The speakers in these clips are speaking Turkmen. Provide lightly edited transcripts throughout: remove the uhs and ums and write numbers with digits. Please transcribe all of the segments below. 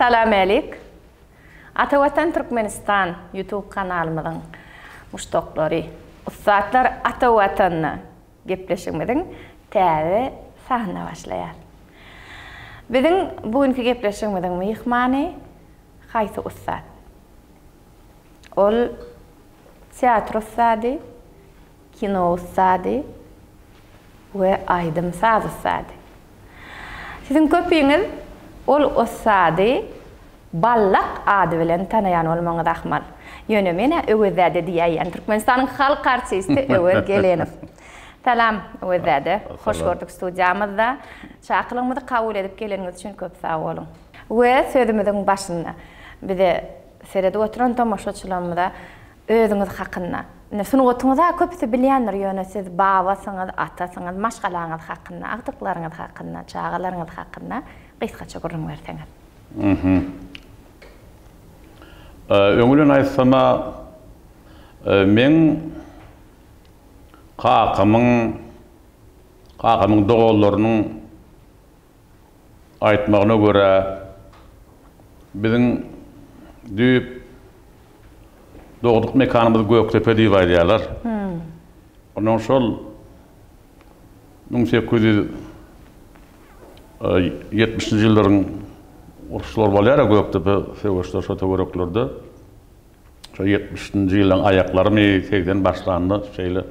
Salam älik. Ata Watan Türkmenistan YouTube kanalymyzyň muşdaklary, ussatlar Ata Watanda gepleşigimiziň täze sanyna başlaýar. Biziň bu günki gepleşigimiziň myhmany haýsy ussat? Ol teatr ussady, kino ussady we aýdym-saz ussady. Siziň köpiňiz ol ussady Ballak ady bilen tanaýan bolmagyňyz ahmal. Ýöne men-ä Öwez däde diýäýýän. Türkmenistanyň halk artisti Öwez Gelenow. Salam, Öwez däde. Hoş gördük studiýamyzda. Çakylygymyzy kabul edip geleniňiz üçin köp sag boluň. We sözümiziň başynda bize seredip oturan tomaşaçylarymyza özüňiz hakynda, indi sungatyňyzy-a köpüsi bilýändir, ýöne siz babasyňyz, atasyňyz, maşgalaňyz hakynda, agtyklaryňyz hakynda, çagalaryňyz hakynda gysgaça gürrüň berseňiz. Öňi bilen aýtsam-a, meň kakamyň, kakamyň doganlarynyň aýtmagyna görä, biziň düýp dogduk mekanymyz Gökdepe diýip aýdýarlar. Ondan şol 1870-nji ýyllaryň uruşlary bolýar-a Gökdepe söweşleri şo töwereklerde. Şo ýetmişinji ýyllaryň aýaklarymy, segsen başlanda şeýle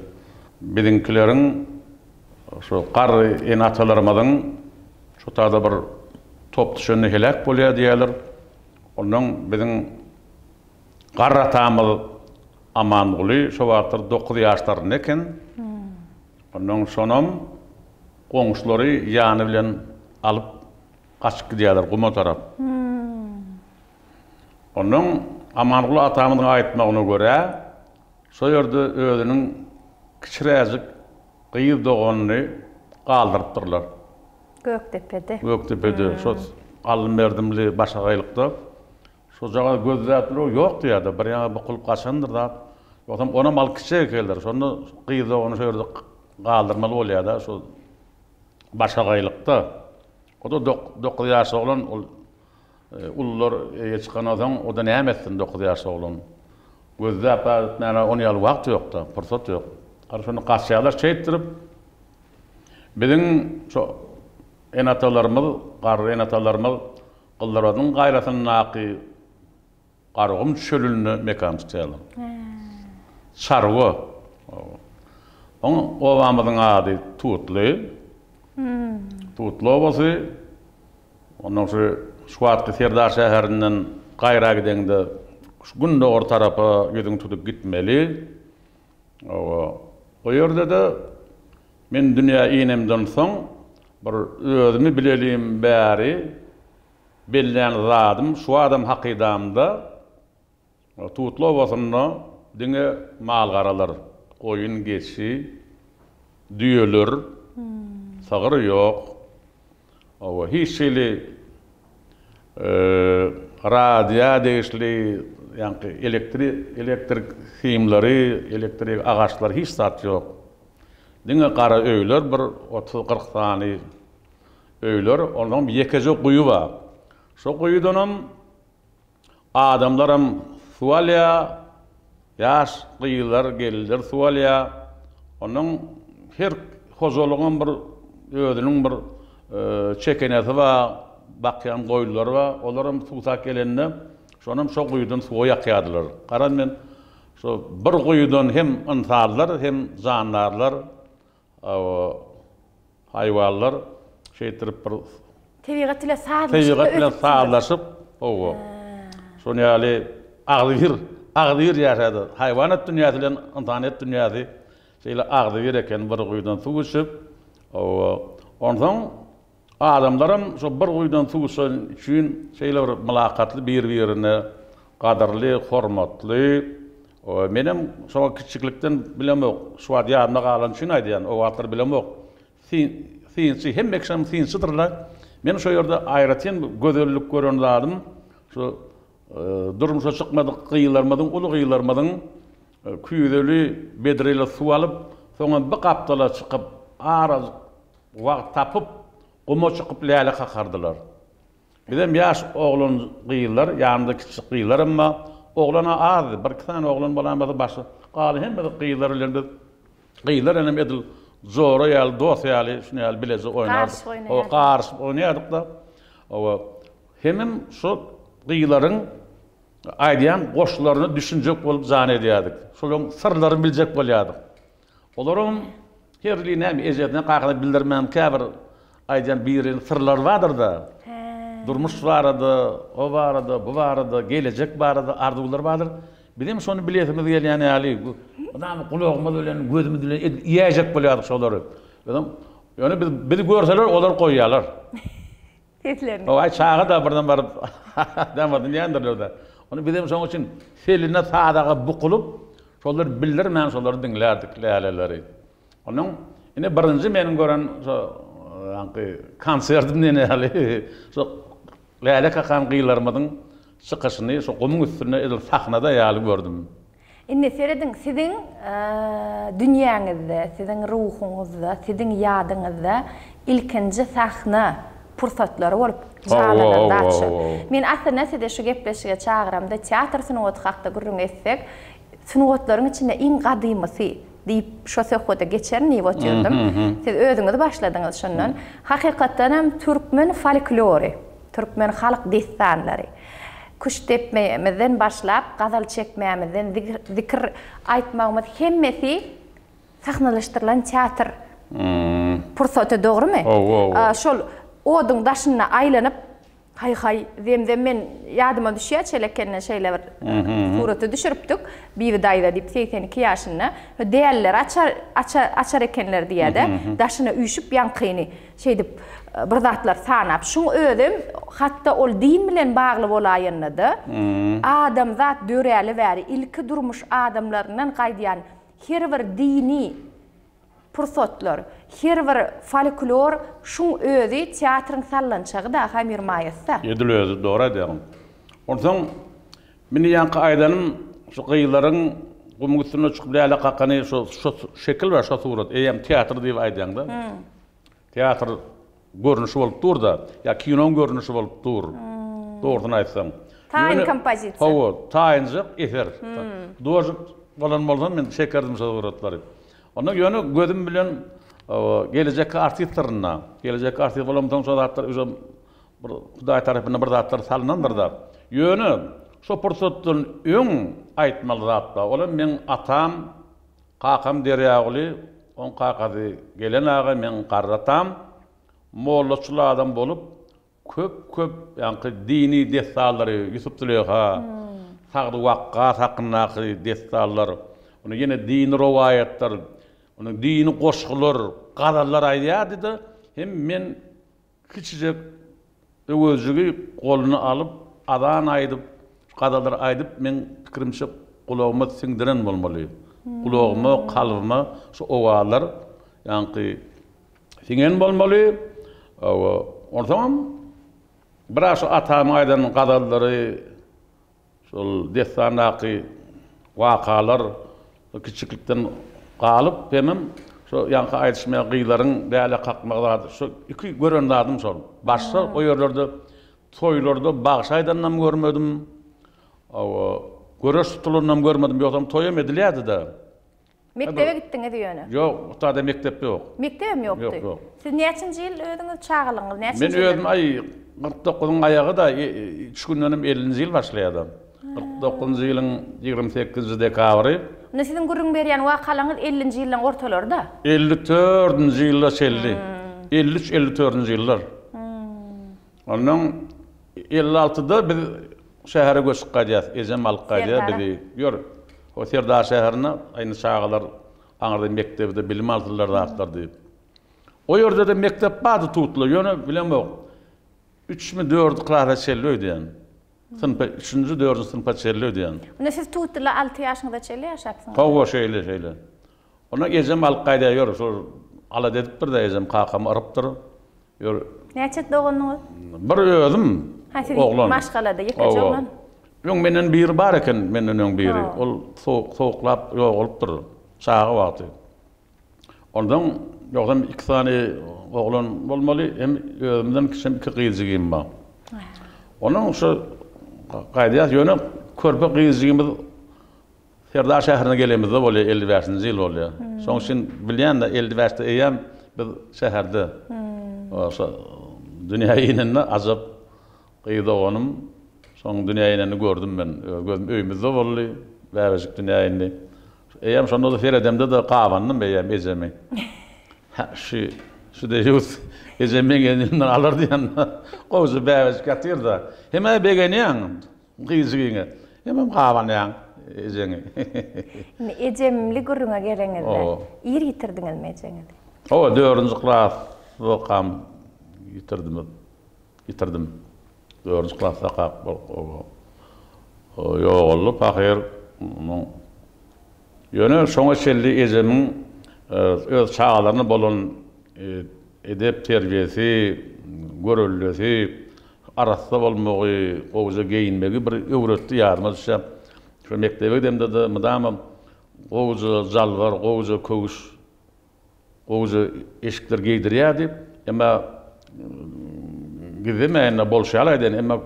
biziňkileriň şo garry ene-atalarymyzyň şo taýda bir top düşende heläk bolýar diýýärler. Ondan biziň garry atamyz Amanguly şo wagtlar dokuz ýaşlarynda eken. Ondan şonam goňşulary ýany bilen alyp gaçyp gidýärler guma tarap. Ondan Amanguly atamyzyň aýtmagyna görä, şo ýerde özüniň kiçiräjik gyz doganyny galdyrypdyrlar. Gökdepede. Gökdepede, şo aldym-berdimli başagaýlykda. Şojagaz gözläpdir, ýok diýýär-de, bir ýaňa bukulyp gaçandyr zat. Ýogsam onam alyp gitjek ekenler. Şonda gyz doganyny şo ýerde galdyrmaly bolýar-da, şo başagaýlykda. O-da dokuz ýaşly oglan, ol Ulular eýe çykandan soň, o-da näme etsin dokuz ýaşly oglan. Gözläp zat etmäne on ýaly wagt ýok-da, pursat ýok. Gara şonda gaçýarlar şeýtdirip, biziň şo ene-atalarymyz, garry ene-atalarymyz Gyzlarbadyň gaýrasyndaky Garagum çölünde mekan tutýarlar. Çarwa. Oň obamyzyň ady Tutly. Tutly obasy. Ondan şu şu wagtky Serdar şäherinden gaýra gideňde şu gündogar tarapa ýüzüňi tutup gitmeli. Oba. O ýerde-de men dünýä inemden soň bir özümi bilelim bäri Bellän zadym şu adam hakydamda Tutly obasynda diňe mal-garalar, goýun, geçi, düýeler, sygyr ýok. Hawa, hiç hili radia degişli ýaňky elektrik elektrik simleri, elektrik agaçlary hiç zat ýok. Diňe gara öýler bir otuz-kyrk sany Öýler, onsoňam ýekeje guýy bar. Şo guýudanam adamlaram suw alýar, ýaş gyzlar, gelinler suw alýar. Onnoň her hojalygyňam bir özüniň bir çekenesi bar, bakýan goýunlary bar. Olaram suwsap gelende, şonam şo guýudan suwa ýakýardylar. Garaz men şo bir guýudan hem ynsanlar, hem jandarlar Haýwanlar şeýtirip bir Tebigat bilen sazlaşykda Tebigat bilen sazlaşyp, hawa. Şonuň ýaly agzybir, agzybir ýaşaýarlar. Haýwanat dünýäsi bilen ynsanyýet dünýäsi şeýle agzybir eken, bir guýudan suw içip, hawa. Onsoň Adamlaram şo bir guýudan suw içen üçin şeýle bir mylakatly bir-birine gadyrly, hormatly. Menem şoňa kiçjiklikden bilemok, şu wagt ýadymda galany üçin aýdýan, o wagtlar bilemok. Synçy, hemme kişem synçydyrlar. Men şo ýerde aýratyn gözellik gören zadym şu durmuşa çykmadyk gyzlarymyzyň, uly gyzlarymyzyň küýzeli, bedreli suw alyp, soňam bir gapdala çykyp, arajyk Wagt tapyp, guma çykyp läle kakardylar. Bizem ýaş oglan gyzlar, ýanymda kiçijik gyzlaram bar. Oglan-a azdy, bir-iki sany oglan bolan bolsa başga, galan hemmesi gyzlar bilen biz gyzlar bilenem edil jora ýaly, dost ýaly şuny ýaly bileje oýnardyk. Garyşyp oýnaýardyk. Garyşyp oýnaýardyk-da. Hawa, hemem şo gyzlaryň aýdýan goşgularyna düşünjek bolup jan edýärdik. Şolaryň syrlaryny biljek bolýardyk. Olaryň her biri näme ejesine kakasyna bildirmän käbir aýdýan biriniň syrlary bardyr-da. Durmuş barada, o barada, bu barada, gelejek barada arzuwlary bardyr. Bizem şony bilesimiz gelýän ýaly, ynam gulagymyz bilen, gözümiz bilen edil iýäýjek bolýardyk şolary. Özem ýöne biz bizi görseler olar goýýarlar. Seslerini. Aý çaga-da birden baryp damadyny iýendirler-de. Ony bizem şonuň üçin seline sadaga bukulyp, şolary bildirmän şolary diňlärdik läleleri. Onuň ine birinji meniň gören şo ýaňky konsertim diýen ýaly şo läle kakan gyzlarymyzyň çykyşyny şo gumuň üstünde edil sahnada ýaly gördüm. Indi serediň, siziň dünýäňizde, siziň ruhuňyzda, siziň ýadyňyzda ilkinji sahna pursatlary bolup janlanan zat şu. Men aslynda sizi şu gepleşige çagyramda teatr sungaty hakda gürrüň etsek, sungatlaryň içinde iň gadymysy diýip şo söhbete geçerin diýip otyrdym. Siz özüňiz başladyňyz şondan. Hakykatdan hem türkmen folklory, türkmen halk dessanlary, Küşt depmemizden başlap, gazal çekmämizden, zikir aýtmagymyz hemmesi sahnalaşdyrylan teatr pursaty, dogrumy? Şol oduň daşynda aýlanyp, haý-haý, zemzem men ýadyma düşýär, Çelekende şeýle bir surata düşüripdik, Bibi daýza diýip 82 ýaşynda, dälileri açar, açar ekenler diýýär-de, daşyna üýşüp ýaňkyny. Şeýdip, bir zatlar sanap. Şuň özem, hatda ol din bilen bagly bolaýanda-da, adamzat döräli bäri ilki durmuş adamlaryndan gaýdýan her bir dini pursatlar, her bir folklor şuň özi teatryň sallançagy-da, Hamir Maýasda. Edil özi, dogry aýdýaň. Onsoň, Meni ýaňky aýdanym şu gyzlaryň gumuň üstüne çykyp läle kakany şo şo şekil bar şo surat eýýäm teatr diýip aýdýaňda. Teatr görnüşi bolup dur-da, ýa kinoň görnüşi bolup dur. Dogrusyny aýtsaň. Taýyn kompozisiýa. Hawa, taýynjak eser. Dožik bolan bolsam men çekerdim şo suratlary. Onda ýöne gözüm bilen gelejekki artistdirin-da. Gelejekki artist bolamsoň şo zatlar uje Bir Hudaý tarapyndan bir zatlar salynandyr-da. Ýöne şo pursatdan öň aýtmaly zat bar. Olam meň atam, kakam Derýaguly, oň kakasy Gelen aga, meň garry atam mollaçyl adam bolup, köp-köp ýaňky dini dessanlary, Ýusup-Züleýha, Sagdy Wakgas hakyndaky dessanlar, ony ýene dini rowaýatlar, ony dini goşgular, gazallar aýdýardy-da, hem men Kiçijek Öwezjigi goluna alyp, azan aýdyp, gazallar aýdyp, meň pikirimçe gulagyma siňdiren bolmaly. Gulagyma, kalbyma şu owazlar ýaňky siňen bolmaly. Hawa, onsoňam biraz şu atamyň aýdan gazallary, Şol dessandaky wakalar kiçiklikden galyp, hemem şo ýaňky aýdyşym ýaly gyzlaryň däle kakmagy zady, şo iki gören zadym şol. Başga o ýerlerde toýlarda bagşy aýdanynam görmedim. Hawa, göreş tutulanynam görmedim, ýogsam toýam edilýärdi-de. Mekdebe gitdiňiz ýöne? Ýok, o taýda mekdep ýok. Mekdebem ýokdy? Ýok, ýok. Siz näçinji ýyl özüňiz çagalygyňyz näçinji ýyl? Men özüm aý 49-yň aýagy-da, üç gündenem 50-nji ýyl başlaýar-da. 49-njy ýylyň 28-nji dekabry. Indi siziň gürrüň berýän wakalaryňyz 50-nji ýyllaryň ortalary-da? 54-nji ýyla çenli. 53, 54-nji ýyllar. Ondan 56-da biz şähere göçüp gaýdýas. Ejem alyp gaýdýar bizi. Ýör, o Serdar şäherine, indi çagalar aňyrda mekdepde bilim alsynlar zatlar diýip. O ýerde-de mekdep bardy Tutly, ýöne bilemok. Üçmi, dördü klasa çenli öýdýän. Synpa, üçünji, dördünji synpa çenli öýdýän. Onda siz Tutlyda alty ýaşyňyza çenli ýaşapsyňyz? Hawa, şeýle, şeýle. Onda ejem alyp gaýdýar, ýör, şol alada edipdir-de ejem, kakam yrypdyr. Ýör. Näçe doganyňyz? Bir özüm. Ha, siz oglan. Maşgalada ýekeje oglan. Öň menden biri bar eken, menden öň biri. Ol sowuklap ýogalypdyr çaga wagty. Ondan ýogsam iki sany oglan bolmaly, hem özümden kiçi iki gyz jigim bar. Onuň şu gaýdýas ýöne körpe gyzjygymyz Serdar şäherine gelenimizde bolýar, 55-nji ýyl bolýar. Şonuň üçin bilýän-de 55-de eýýäm biz şäherde. Şo dünýä inende ajap gyz doganym şoň dünýä inenini gördüm men. Öz gözüm öýümizde boldy. Bäbejik dünýä indi. Eýýäm şonda-da seredemde-de gabandym eýýäm ejemi. Hä, şu, şu deýýus ejem meň elimden alar diýen gowja bäbejik ýatyr-da. Hem-ä begenýäň gyzjygyňa, hemem gabanýaň ejeňi. Indi ejemli gürrüňe geleňizde, ir ýitirdiňizmi ejeňizi? Hawa, dördünji klasdakam ýitirdim. Ýitirdim. Dördünji klasdakak ýogaldy pahyr. Onuň Ýöne şoňa çenli ejemiň öz çagalaryna bolan edep-terbiýesi, göreldesi, arassa bolmagy, gowuja geýinmegi bir öwretdi ýadyma düşýär. Şo mekdebe gidemde-de mydama gowuja jalbar, gowuja köwüş Gowuja eşikler geýdirýärdi. Emma gizlemäýin-de bolşy ýaly aýdaýyn, emma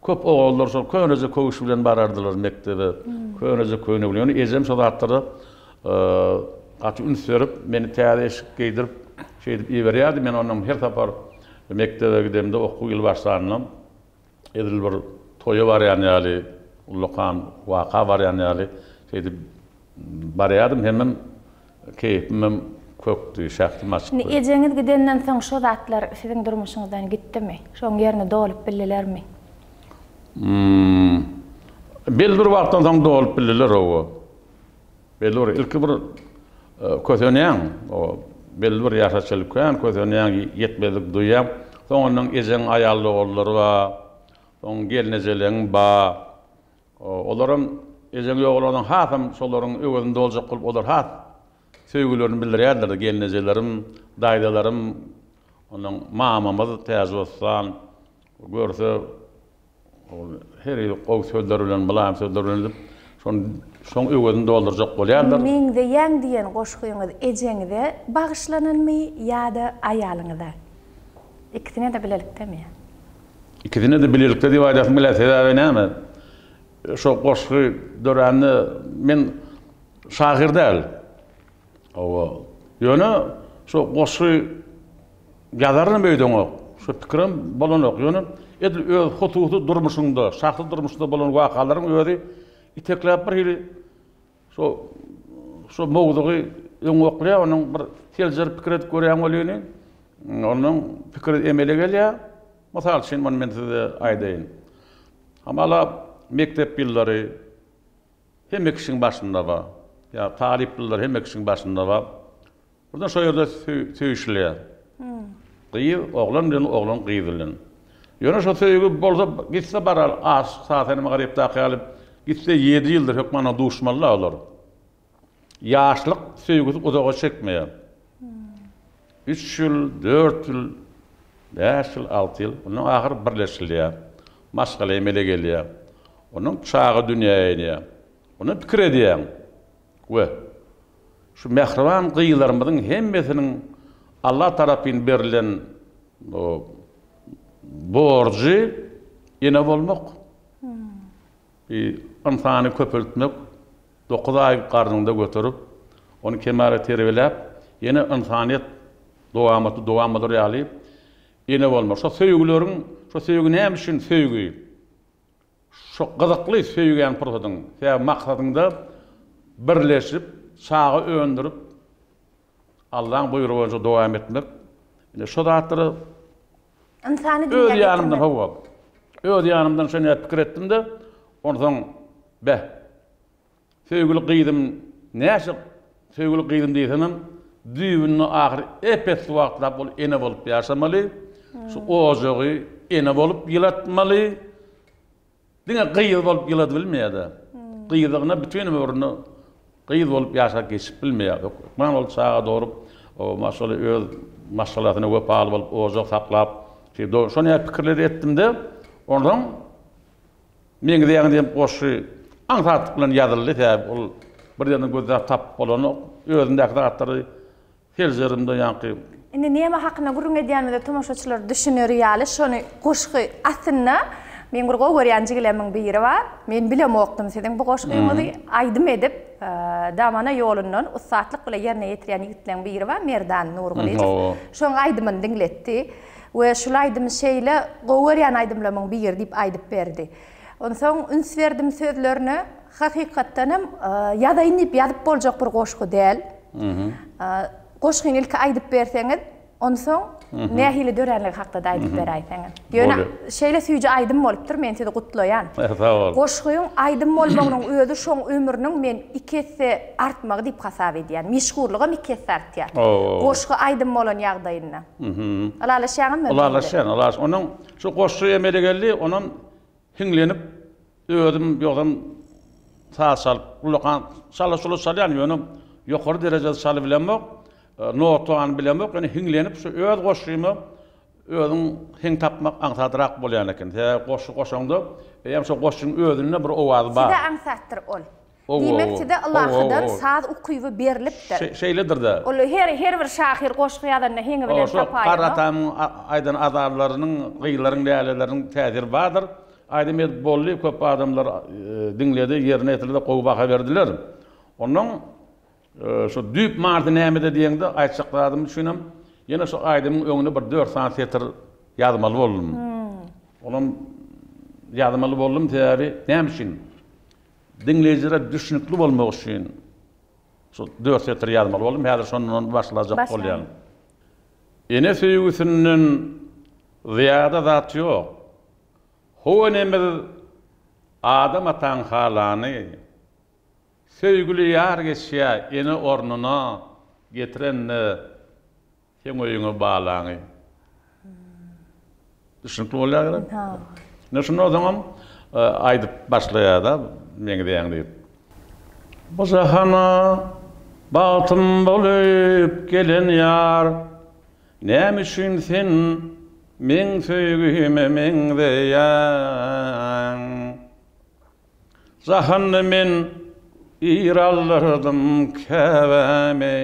köp oglanlar şol köneje köwüş bilen barardylar mekdebe, köneje köýnek bilen. Ýöne ejem şo zatlara gaty üns berip, meni täze eşik geýdirip, şeýdip iberýärdi. Men ondan her sapar mekdebe gidemde, okuw ýyly başlanda edil bir toýa barýan ýaly, ullakan waka barýan ýaly şeýdip barýardym. Hemem keýpimem kökdi, şähdim açykdy. Indi ejeňiz gidenden soň şo zatlar siziň durmuşyňyzdan gitdimi? Şoň ýerini dolup bildilermi? Hmm. Belli bir wagtdan soň dolup bildiler, hawa. Belli bir, ilki bir kösenýäň, o belli bir ýaşa çenli kän kösenýäň, ýetmezlik duýýaň. Soňundan ejeň aýal doganlary bar, soň gelnejeleň bar. Olaram ejeň ýogalansoň hasam şolaryň öwezini doljak bolup olar has söýgülerini bildirýärdiler. Gelnejelerim, daýzalarym, ondan mamamyz Täjibossan görse Ol her hili gowy sözler bilen, mylaýym sözler bilen edip, şony, şoň öwezini doldurjak bolýarlar. Meňzeýäň diýen goşgyňyz ejeňize bagyşlananmy ýa-da aýalyňyza? Ikisine-de bilelikdemi ýa? Ikisine-de bilelikde diýip aýdasym gelýär. Sebäbi näme? Şo goşgy dörände men şahyr däl. Hawa. Ýöne şo goşgy ýazarynam öýdeňok. Şo pikirem bolanok. Ýöne edil öz hususy durmuşyňda, şahsy durmuşyňda bolan wakalaryň özi itekläp bir hili şo şo mowzugy öňe oklaýar, onuň bir seljerip pikir edip görýäň welini, onuň pikiri emele gelýär. Mysal üçin, muny men size aýdaýyn. Hamala mekdep ýyllary Hemme kişiň başynda bar. Ýa talyp ýyllary hemme kişiň başynda bar. Birden şo ýerde söýüşilýär. Gyz oglan bilen, oglan gyz bilen. Ýöne şo söýgi bolsa gitse barar aşyk Sasenem Garypdaky ýaly gitse ýedi ýyldyr hökman duşmaly-da olar. Ýaşlyk söýgüsi uzaga çekmeýär. Üç ýyl, dört ýyl, bäş ýyl, alty ýyl, ondan ahyr birleşilýär. Maşgala emele gelýär. Ondan çaga dünýä inýär. Ondan pikir edýäň. We şu mähriban gyzlarymyzyň hemmesiniň Allah tarapyn berlen borjy ene bolmak. Bir ynsany köpeltmek, Dokuz aý garnyňda göterip, ony kemala terbiýeläp, ýene ynsanyýet dowamaty dowam bolar ýaly ene bolmak. Şo söýgüleriň, şo söýgi näme üçin söýgi? Şo gyzykly söýgän pursadyň, sebäbi maksadyňda birleşip, çaga öndürip, Allaň buýrugy boýunça dowam etmek. Ine şo zatlary Ynsany dünýä Öz ýanymdan hawa. Öz ýanymdan şony pikir etdim-de, onsoň beh. Söýgüli gyzym näçe söýgüli gyzym diýsemem, düýbünde ahyr ep-esli wagtlap ol ene bolup ýaşamaly. Şu ojagy ene bolup ýylatmaly. Diňe gyz bolup ýyladybilmeýär-de. Gyzlygyna bütin ömrüni gyz bolup ýaşap geçip bilmeýär. Hökman ol çaga dogrup, maşgala öz maşgalasyna wepaly bolup ojak saklap, şeýdip şony ýaly pikirleri etdim-de, onsoň Meňzeýäň diýen goşgy aňsatlyk bilen ýazyldy, sebäbi ol bir ýerden gözläp tapyp bolanok. Özündäki zatlary seljerimde ýaňky. Indi näme hakynda gürrüň edýänimize tomaşaçylar düşüneri ýaly şony goşgy aslynda meň bir gowy görýän jigilemiň biri bar. Men bilemokdym siziň bu goşgyňyzy aýdym edip Damana ýolundan ussatlyk bile ýerine ýetirýän ýigitleň biri bar Merdan Nurgylyjow. Şoň aýdymyny diňletdi we şul aýdymy şeýle gowy görýän aýdymlamyň biri diýip aýdyp berdi. Onsoň üns berdim sözlerine hakykatdan hem ýazaýyn diýip ýazyp boljak bir goşgy däl. Goşgyny ilki aýdyp berseňiz, onsoň nähili döränligi hakda-da aýdyp beräýseňiz. Ýöne şeýle süýji aýdym bolupdyr, men sizi gutlaýan. Sag bol. Goşgyň aýdym bolmagynyň özi şoň ömrüniň men iki esse artmagy diýip hasap edýän. Meşhurlygam iki esse artýar. Goşgy aýdym bolan ýagdaýynda. Ylalaşýaňyzmy? Ylalaşýan, ylaş. Onuň şu goşgy emele geldi, onam hiňlenip Özüm ýogsam saz çalyp, ullakan çala-çula çalýan, ýöne ýokary derejede çalybilemok, notany bilemok, ýöne hiňlenip şu öz goşgyma özüň heň tapmak aňsadrak bolýan eken. Sebäbi goşgy goşaňda, eýýäm şo goşgyň özünde bir owaz bar. Size aňsatdyr ol. Diýmek size ylahydan saz ukyby berlipdir. Şeýledir-de. Ol her her bir şahyr goşgy ýazanda heňi bilen tapaýanok. Garry atamyň aýdan azallarynyň, gyzlaryň, läleleriniň täsiri bardyr. Aýdym edip boldy, köp adamlar diňledi, ýerine ýetirdi, gowy baha berdiler. Onnoň şu düýp manysy nämede diýeňde, aýtjak zadym üçinem ýene şu aýdymyň öňüne bir dört sany setir ýazmaly boldum. Onam ýazmaly boldum, sebäbi näme üçin? Diňleýjilere düşnükli bolmak üçin şu dört setir ýazmaly boldum. Häzir şondan başlajak bolýan. Ene söýgüsinden zyýada zat ýok. How enemiz Adam ataň halany, Söýgüli ýar geçýä ene ornuna getirende seň öýüňe balaňy. Düşnükli bolýar gerek? Ine şundan soňam aýdyp başlaýar-da meňzeýäň diýip. Bu jahana bagtym bolup gelen ýar, Näme üçin sen meň söýgüme meňzeýäň? Jahanda men ir aldyrdym käbämi.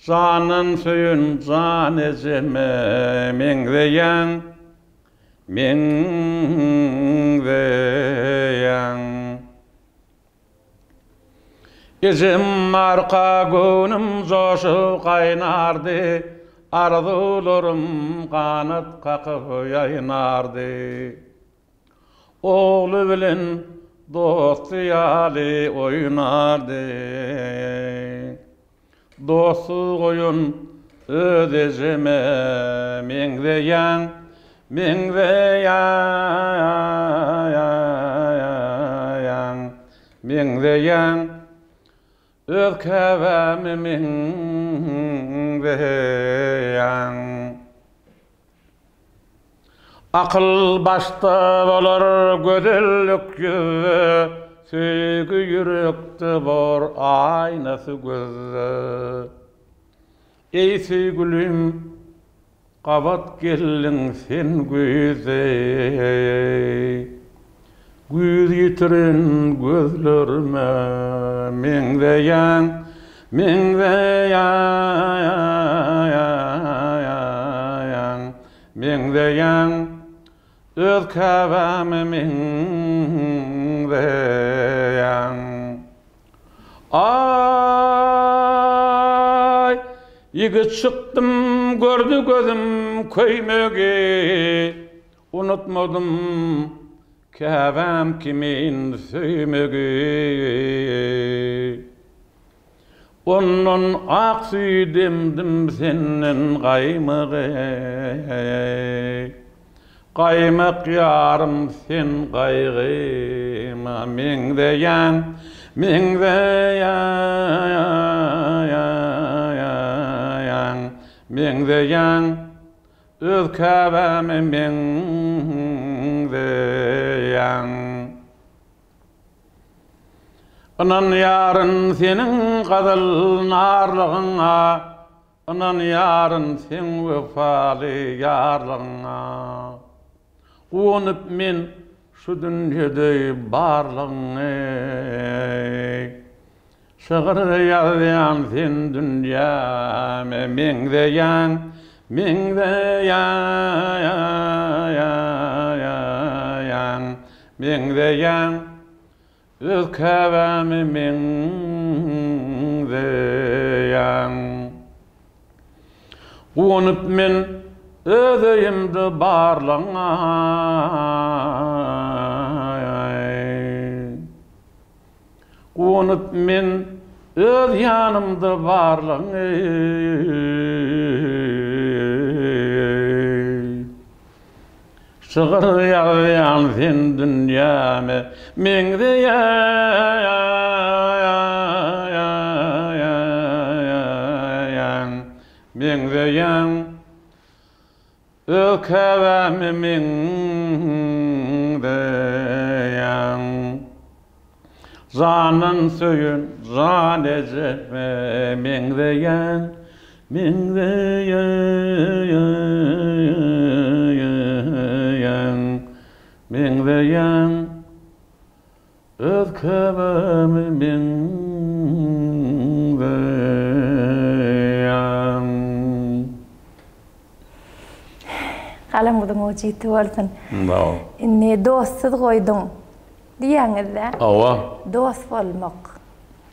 Jandan söýen jan ejeme meňzeýäň, meňzeýäň. Ejem barka göwnüm joşup gaýnardy, Arzuwlarym ganat kakyp ýaýnardy. Ogly bilen dosty ýaly oýnardy. Dostsuz goýun öz ejeme meňzeýäň, meňzeýäň, meňzeýäň, öz käbäme meňzeýäň. Akyl başda bolar, gözellik ýüzde, Söýgi ýürekde bor, aýnasy gözde. Eý söýgülim, gabat geldiň sen güýzde, Güýz ýitiren gözlerime meňzeýäň, Meňzeýäň, meňzeýäň, Öz käbäme meňzeýäň. Aý, ýigit çykdym, gördi gözüm köýmegi, Unutmadym käbäm kimin söýmegi. Ondan ak süýt emdim senden gaýmagy. Gaýmak ýarym sen gaýgyma meňzeýäň, meňzeýäň, meňzeýäň. Öz käbäme meňzeýäň. Ynanýaryn seniň gyzyl narlygyňa, Ynanýaryn seň wepaly ýarlygyňa. Guwanyp men şu dünýede barlygyňy. Şygyr ýazýan sen dünýäme meňzeýäň, meňzeýäň, meňzeýäň. Öz käbäme meňzeýäň. Guwanyp men öz öýümde barlygyňa. Guwanyp men öz ýanymda barlygyňy. Şygyr ýazýan sen dünýäme meňzeýäň, meňzeýäň. Öz käbäme meňzeýäň. Jandan söýen jan ejeme meňzeýäň, meňzeýäň, meňzeýäň. Öz käbäme meňzeýäň. Galamyzyň ujy ýiti bolsun. Indi dostsuz goýduň diýýäňiz-dä. Hawa. Dost bolmak,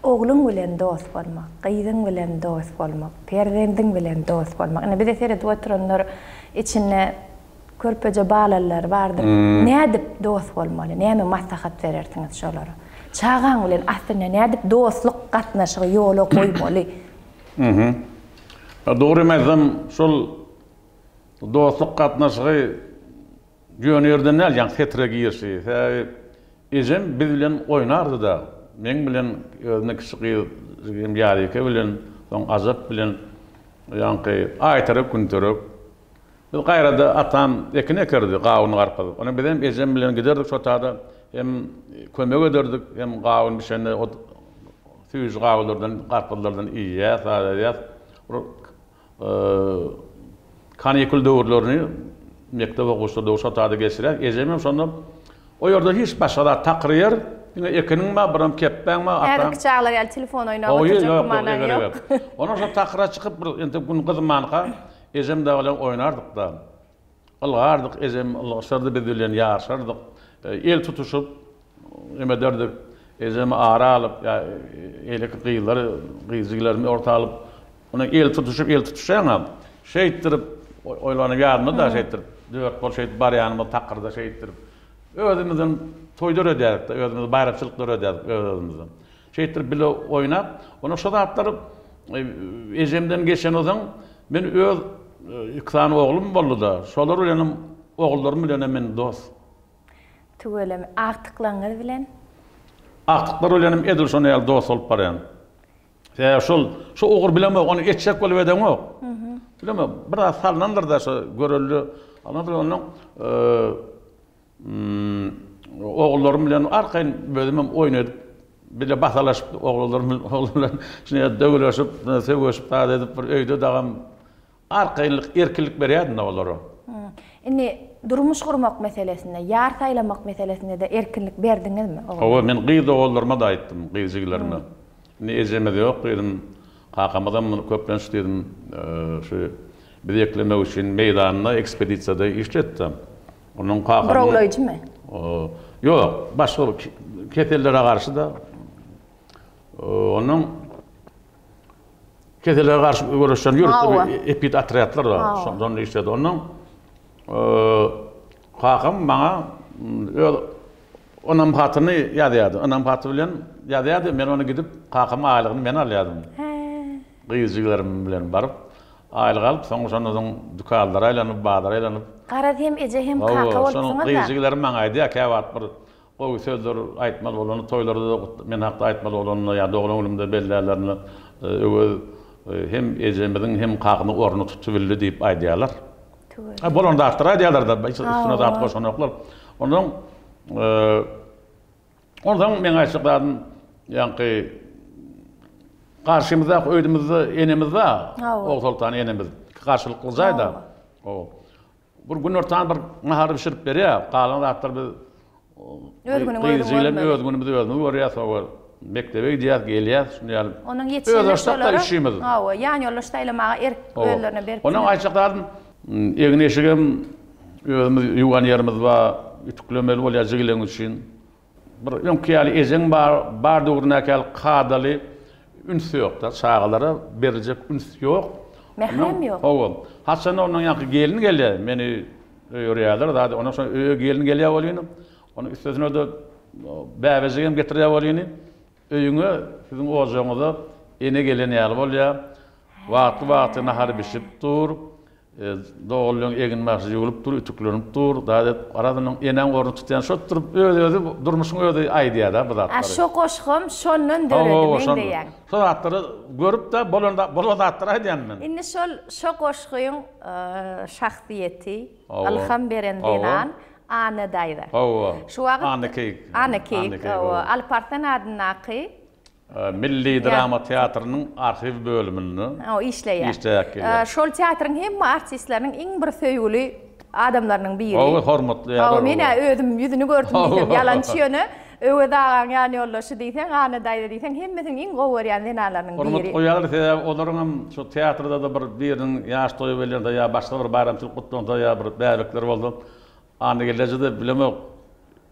ogluň bilen dost bolmak, gyzyň bilen dost bolmak, perzendiň bilen dost bolmak. Indi bize seredip oturanlar içinde Körpeje balalary bardyr. Nädip dost bolmaly? Näme maslahat berersiňiz şolara? Çagaň bilen aslynda nädip dostluk gatnaşygy ýola goýmaly? Mhm. Dogrymy aýtsam, şol dostluk gatnaşygy ýöne ýerden däl, ýaňky setire girişi. Sebäbi ejem biz bilen oýnardy-da. Meň bilen, özünden kiçi gyz jigim Ýazike bilen, soň Ajap bilen ýaňky Aýterek, Günterek. Biz gaýrada atam ekin ekerdi, gawun-garpyz. Ony bizem ejem bilen giderdik şo tada hem kömek ederdik, hem gawun bişende o süýji gawunlardan, garpyzlardan iýýäs, zat edýäs. Bir kanikul döwürlerini mekdep okuwçylary döwri şo tada geçirýäs. Ejem hem şonda o ýerde hiç başga zat takyr ýer, diňe ekiniň bar, biram kepbäň bar, atam. Häzirki çagalar ýaly telefon oýnap oturjak gümanaň ýok. Ondan şo takyra çykyp bir entek gün gyzmanka Ejem dagy bilen oýnardyk-da. Ylgardyk, ejem ylgaşardy biz bilen ýaryşardyk. El tutuşyp em ederdik. Ejemi ara alyp ýa eýleki gyzlary, gyz jigilerimi orta alyp, ony el tutuşyp, el tutuşýaň-a. Şeýtdirip, oýlanyp ýadymda-da şeýtdirip, dört bolup şeýdip barýanymyz takyrda şeýtdirip. Özümizden toý döredýärdik-de, özümize baýramçylyk döredýärdik öz-özümizden. Şeýtdirip bile oýnap, onda şo zatlar ejemden geçensoň men öz iki sany oglum boldy-da, şolar bilenem ogullarym bilenem men dost. Tüweleme. Agtyklaryňyz bilen? Agtyklar bilenem edil şonuň ýaly dost bolup barýan. Sebäbi şol şo ugur bilemok, ony etjek bolup edeňok. Bilemok, biraz salnandyr-da şo görelde. Ondan soň Ogullarym bilen arkaýyn özümem oýun edip, bile basalaşyp oglanlarym bilen oglan bilen şeýle döwleşip, sögüşip zat edip bir öýde dagam arkaýynlyk, erkinlik berýärdim-de olara. Indi durmuş gurmak meselesinde, ýar saýlamak meselesinde-de erkinlik berdiňizmi ogullara? Hawa, men gyz doganlaryma-da aýtdym, gyz jigilerime. Indi ejemiz ýok diýdim, kakamyzam köplenç diýdim, şu bizi eklemek üçin meýdanda, ekspedisiýada işletdi. Onuň kakamyň... Burawlaýjymy? Ýok, başga bir kesellere garşy-da. Onuň kesellere garşy göreşýän ýörite bir epid otrýadlar bar. Şonda işledi. Onuň kakam maňa öz ynam hatyny ýazýardy. Ynam haty bilen ýazýardy. Men ony gidip kakamyň aýlygyny men alýardym. Gyz jigilerim bilen baryp, aýlyk alyp, soň şondan soň dükanlara aýlanyp, bazara aýlanyp. Garaz hem eje hem kaka bolupsyňyz-da. Gyz jigilerim maňa aýdýar, käwagt bir gowy sözler aýtmaly bolanda, toýlarda-da men hakda aýtmaly bolanda ýa doglan günümde bellärlerinde Öwez hem ejemiziň, hem kakamyň ornuny tutubildi diýip aýdýarlar. Tüweleme. Bolan zatlary aýdýarlar-da, hiç üstüne zat goşanoklar. Onsoň Onsoň meň aýtjak zadym ýaňky garşymyzdaky öýdümizde enemiz bar. Ogsoltan enemiz. Garşylykly jaýda. O. Bir günortan bir nahar bişirip berýär. Galan zatlar biz öz günüňi özüň görmeli. Öz günümizi özümiz görýäs. Mekdebe gidýäs, gelýäs, şuny ýaly. Onuň ýetişende şolara, hawa, ýanýoldaş saýlamaga erk özlerine beripdiler. Onuň aýtjak zadym, egin-eşigem özümiz ýuwan ýerimiz bar, ütüklemeli bolýar jigileň üçin. Bir öňki ýaly ejeň bar, bar döwründäki ýaly kadaly üns ýok-da, çagalara beriljek üns ýok. Mährem ýok. Hawa. Haçanda ondan ýaňky gelin gelýär, meni öýerýärler, zat, ondan soň öýe gelin gelýär welin, Onuň üstesine-de bäbejigem getirýär welin, öýüňe, siziň ojagyňyza ene gelen ýaly bolýar. Wagtly-wagtly nahar bişip dur, doganlaryň egin-başy ýuwlup dur, ütüklenip dur. Zat edip, garaz, onuň enäň ornuny tutýan şo durup, öz-özi, durmuşyň özi aýdýar-da bu zatlary. A şo goşgam şondan döredi, meň diýýän. Şo zatlary görüp-de, bolan, bolan zatlary aýdýan men. Indi şol, şo goşgyň şahsyýeti, ylham beren zenan Anna daýza. Hawa. Şu wagt Anna Keýik. Anna Keýik, hawa. Alparslan adyndaky Milli drama teatrynyň arhiw bölüminde Hawa, işleýär. Işleýär gelýär. Şol teatryň hemme artistleriniň iň bir söýgüli adamlarynyň biri. Hawa, hormatly ýalar. Hawa, men-ä özüm ýüzüni gördüm diýsem ýalançy ýöne Öwez agaň ýanýoldaşy diýseň, Anna daýza diýseň hemmesiniň iň gowy görýän zenanlarynyň biri. Hormat goýýarlar, sebäbi olaryň hem şu teatrda-da bir biriniň ýaş toýy bolýanda ýa başga bir baýramçylyk gutlansa ýa bir bäbekleri bolsa Anna gelneje-de bilemok.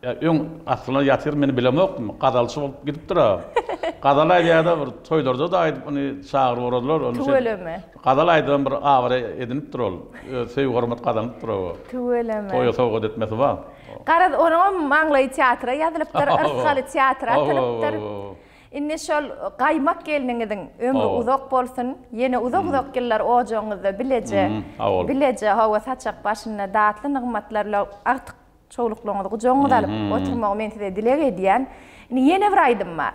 Ýa öň aslynda ýatyr men bilemokdym. Gazalçy bolup gidipdir-a. Gazal aýdýar-da bir toýlarda-da aýdyp ony çagyryp ugradylar. Ony Tüweleme. Gazal aýdybam bir abraý edinipdir ol. Öz söýgi-hormat gazanypdyr o. Tüweleme. Toýa sowgat etmesi bar. Garaz onuňam maňlaýy teatra ýazylypdyr, yrsgaly teatra atylypdyr. Indi şol gaýmak gelniňiziň ömri uzak bolsun, ýene uzak-uzak ýyllar ojagyňyzda bileje, bileje hawa saçak başynda datly nygmatlar bilen agtyk çowluklaryňyzy gujagyňyza alyp oturmagy men size dileg edýän. Indi ýene bir aýdym bar.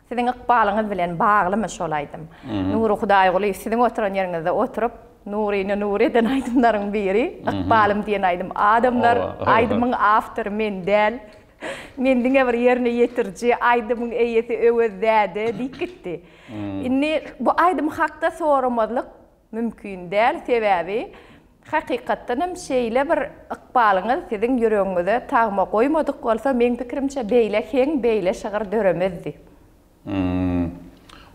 Siziň ykbalyňyz bilen baglymy şol aýdym? Nury Hudaýgulyýew siziň oturan ýeriňizde oturyp, Nuryny Nury eden aýdymlaryň biri, Ykbalym diýen aýdym. Adamlar, aýdymyň awtory men däl. Men diňe bir ýerine ýetiriji, aýdymyň eýesi Öwez däde diýip gitdi. Indi bu aýdym hakda soramazlyk mümkin däl, sebäbi hakykatdan hem şeýle bir ykbalyňyz siziň ýüregiňize tagma goýmadyk bolsa, meň pikirimçe beýle heň, beýle şygyr döremezdi.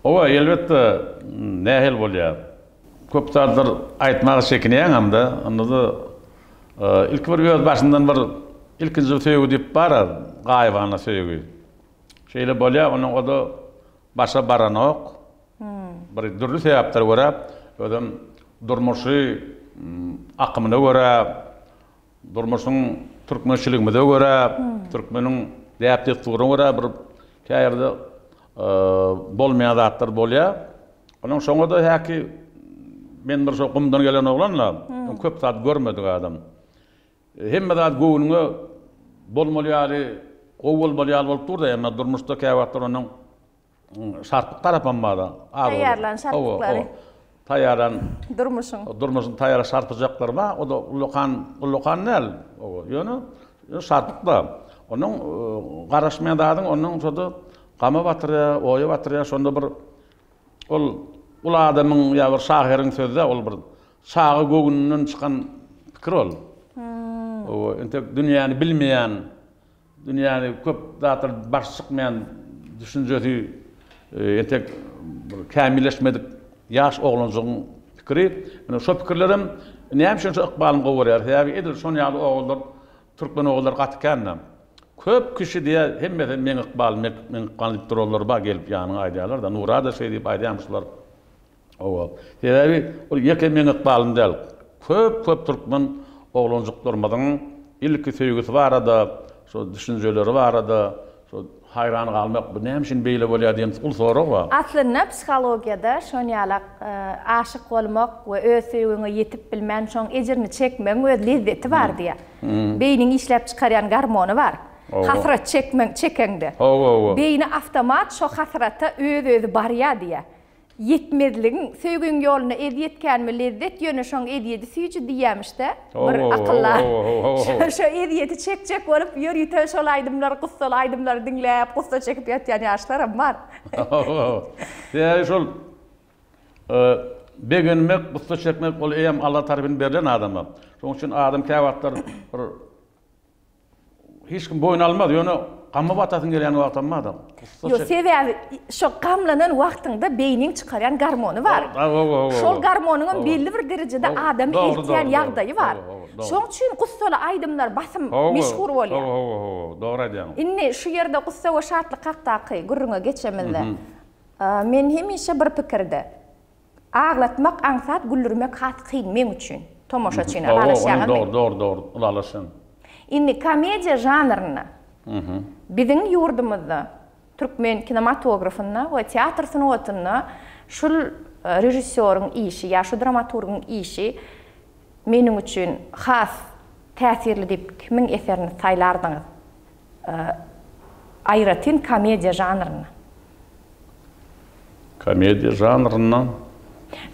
Howa, elbetde, nähili bolýar. Köp zatlar aýtmaga çekinýäňem-de, onda-da ilki bir öz başyndan bir ilkinji söýgi diýip bar-a, gaýybana söýgi. Şeýle bolýar, onuň o-da başa baranok. Bir dürli sebäplere görä, özem durmuşy akymyna görä, Durmuşyň türkmençiligimize görä, türkmeniň däp-dessuryna görä bir käýerde bolmaýan zatlar bolýar. Onuň şoňa-da häki men bir şo gumdan gelen oglan-da, köp zat görmedik adam. Hemme zat göwnüňe bolmaly ýaly, gowy bolmaly ýaly bolup dur-da, emma durmuşda käwagtlar onuň Şarpyk tarapam bar-da. Taýýarlan şarpyklary. Taýýarlan. Durmuşyň. Durmuşyň taýýarlan şarpyjaklary bar. O-da ullakan, ullakan däl. Ýöne şarpyk-da. Onuň garaşmaýan zadyň onuň şo-da gama batyrýar, oýa batyrýar. Şonda bir ol uly adamyň ýa bir şahyryň sözi-dä ol bir çaga göwnünden çykan pikir ol. Entek dünýäni bilmeýän Dünýäni köp zatlar baş çykmaýan düşünjesi entek bir kämilleşmedik ýaş oglanjygyň pikiri. Ine şo pikirlerem näme üçin şo ykbalyny gowy görýär? Sebäbi edil şon ýaly ogullar türkmen ogullary gaty kände. Köp kişi diýýär hemmesi meň ykbalym meň ykbalym diýip duranlar bar gelip ýanyňa aýdýarlar-da Nurada şeý diýip aýdýarmyşlar. Hawa. Sebäbi ol ýeke meň ykbalym däl. Köp-köp türkmen oglanjyklarymyzyň ilki söýgüsi barada, şo düşünjeleri barada şo haýran galmak, bu näme üçin beýle bolýar diýen uly sorag bar. Aslynda psihologiýada şonýalak aşyk bolmak we öz söýgüňe ýetip bilmän şoň ejirini çekmegiň öz lezzeti bar diýýär. Beýniň işläp çykarýan gormony bar. Hasrat çekmeň çekeňde. Beýni awtomat şo hasrata öz-özi barýar diýýär. Ýetmezligiň, söýgiň ýolunda ezýet känmi lezzet ýöne şoň ezýedi süýji diýýämişdä bir akyldar. Şo ezýeti çekjek bolup ýörite şol aýdymlary gussaly aýdymlary diňläp gussa çekip ýatýan ýaşlaram bar. Sebäbi şol begenmek, gussa çekmek ol eýýäm Alla tarapyn berlen adama. Şonuň üçin adam käwagtlar bir Hiç kim boýun almaz, ýöne Gama batasyň gelýän wagtam bar-da. Gussa Ýok, sebäbi şo gamlanan wagtyňda beýniň çykarýan gormony bar. Şol gormonyňam belli bir derejede adamy eltýän ýagdaýy bar. Şoň üçin gussaly aýdymlar basym meşhur bolýar. Hawa, hawa, hawa, dogry aýdýaň. Indi şu ýerde gussa we şatlyk hakdaky gürrüňe geçemizde, men hemişe bir pikirde. Aglatmak aňsat, güldürmek has kyn meň üçin. Tomaşaçyny ylalaşýaňyzmy? Dogry, dogry, dogry, ylalaşýan. Indi komediýa žanrynda biziň ýurdumyzda türkmen kinematografynda we teatr sungatynda şul režissýoryň işi ýa şu dramaturgyň işi meniň üçin has täsirli diýip kimiň eserini saýlardyňyz? Aýratyn komediýa žanrynda. Komediýa žanrynda.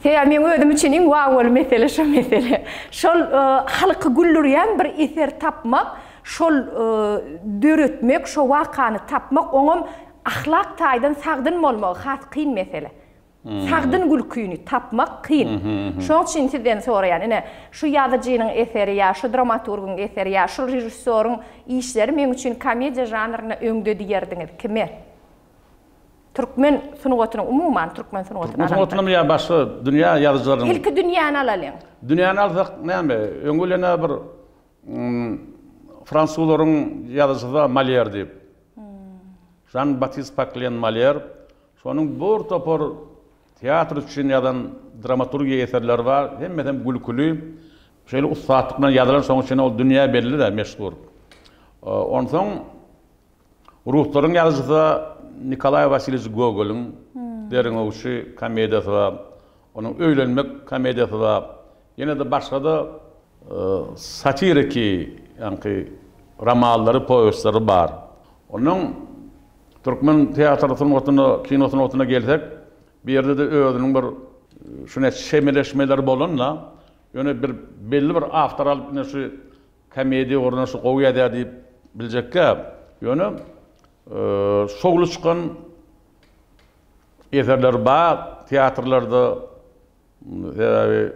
Sebäbi meň özüm üçin iň wawwaly mesele şo mesele. Şol halky güldürýän bir eser tapmak, şol döretmek, şo wakany tapmak, oňam ahlak taýdan sagdyn bolmagy has kyn mesele. Sagdyn gülküni tapmak kyn. Şoň üçin sizden soraýan, ine, şu ýazyjynyň eseri ýa şu dramaturgyň eseri ýa şul režissýoryň işleri meň üçin komediýa žanrynda öňde diýerdiňiz. Kime? Türkmen sungatynyň, umuman, türkmen sungatyny Türkmen sungatynymy ýa başga dünýä ýazyjylarynyň? Ilki dünýäni alalyň. Dünýäni alsak näme, öňi bilen-ä bir fransuzlaryň ýazyjysy bar Molýer diýip. Žan Batist Paklen Molýer. Şonuň bir topar teatr üçin ýazan dramaturgiýa eserleri bar, hemmesem gülküli. Şeýle ussatlyk bilen ýazylan, şonuň üçin ol dünýä belli-de, meşhur. Onsoň Ruslaryň ýazyjysy Nikolaý Wasilýewiç Gogolyň Derňewçi komediýasy bar, onuň Öýlenmek komediýasy bar. Ýene-de başga-da satiriki, ýaňky romanlary, powestleri bar. Onuň türkmen teatr sungatyna, kino sungatyna gelsek, bu ýerde-de özüniň bir şune çemeleşmeleri bolan-da, ýöne bir belli bir awtor alyp ine şu Komediýa ugruna şu gowy ýazýar diýip biljekgä. Ýöne şowly çykan eserler bar teatrlarda, sebäbi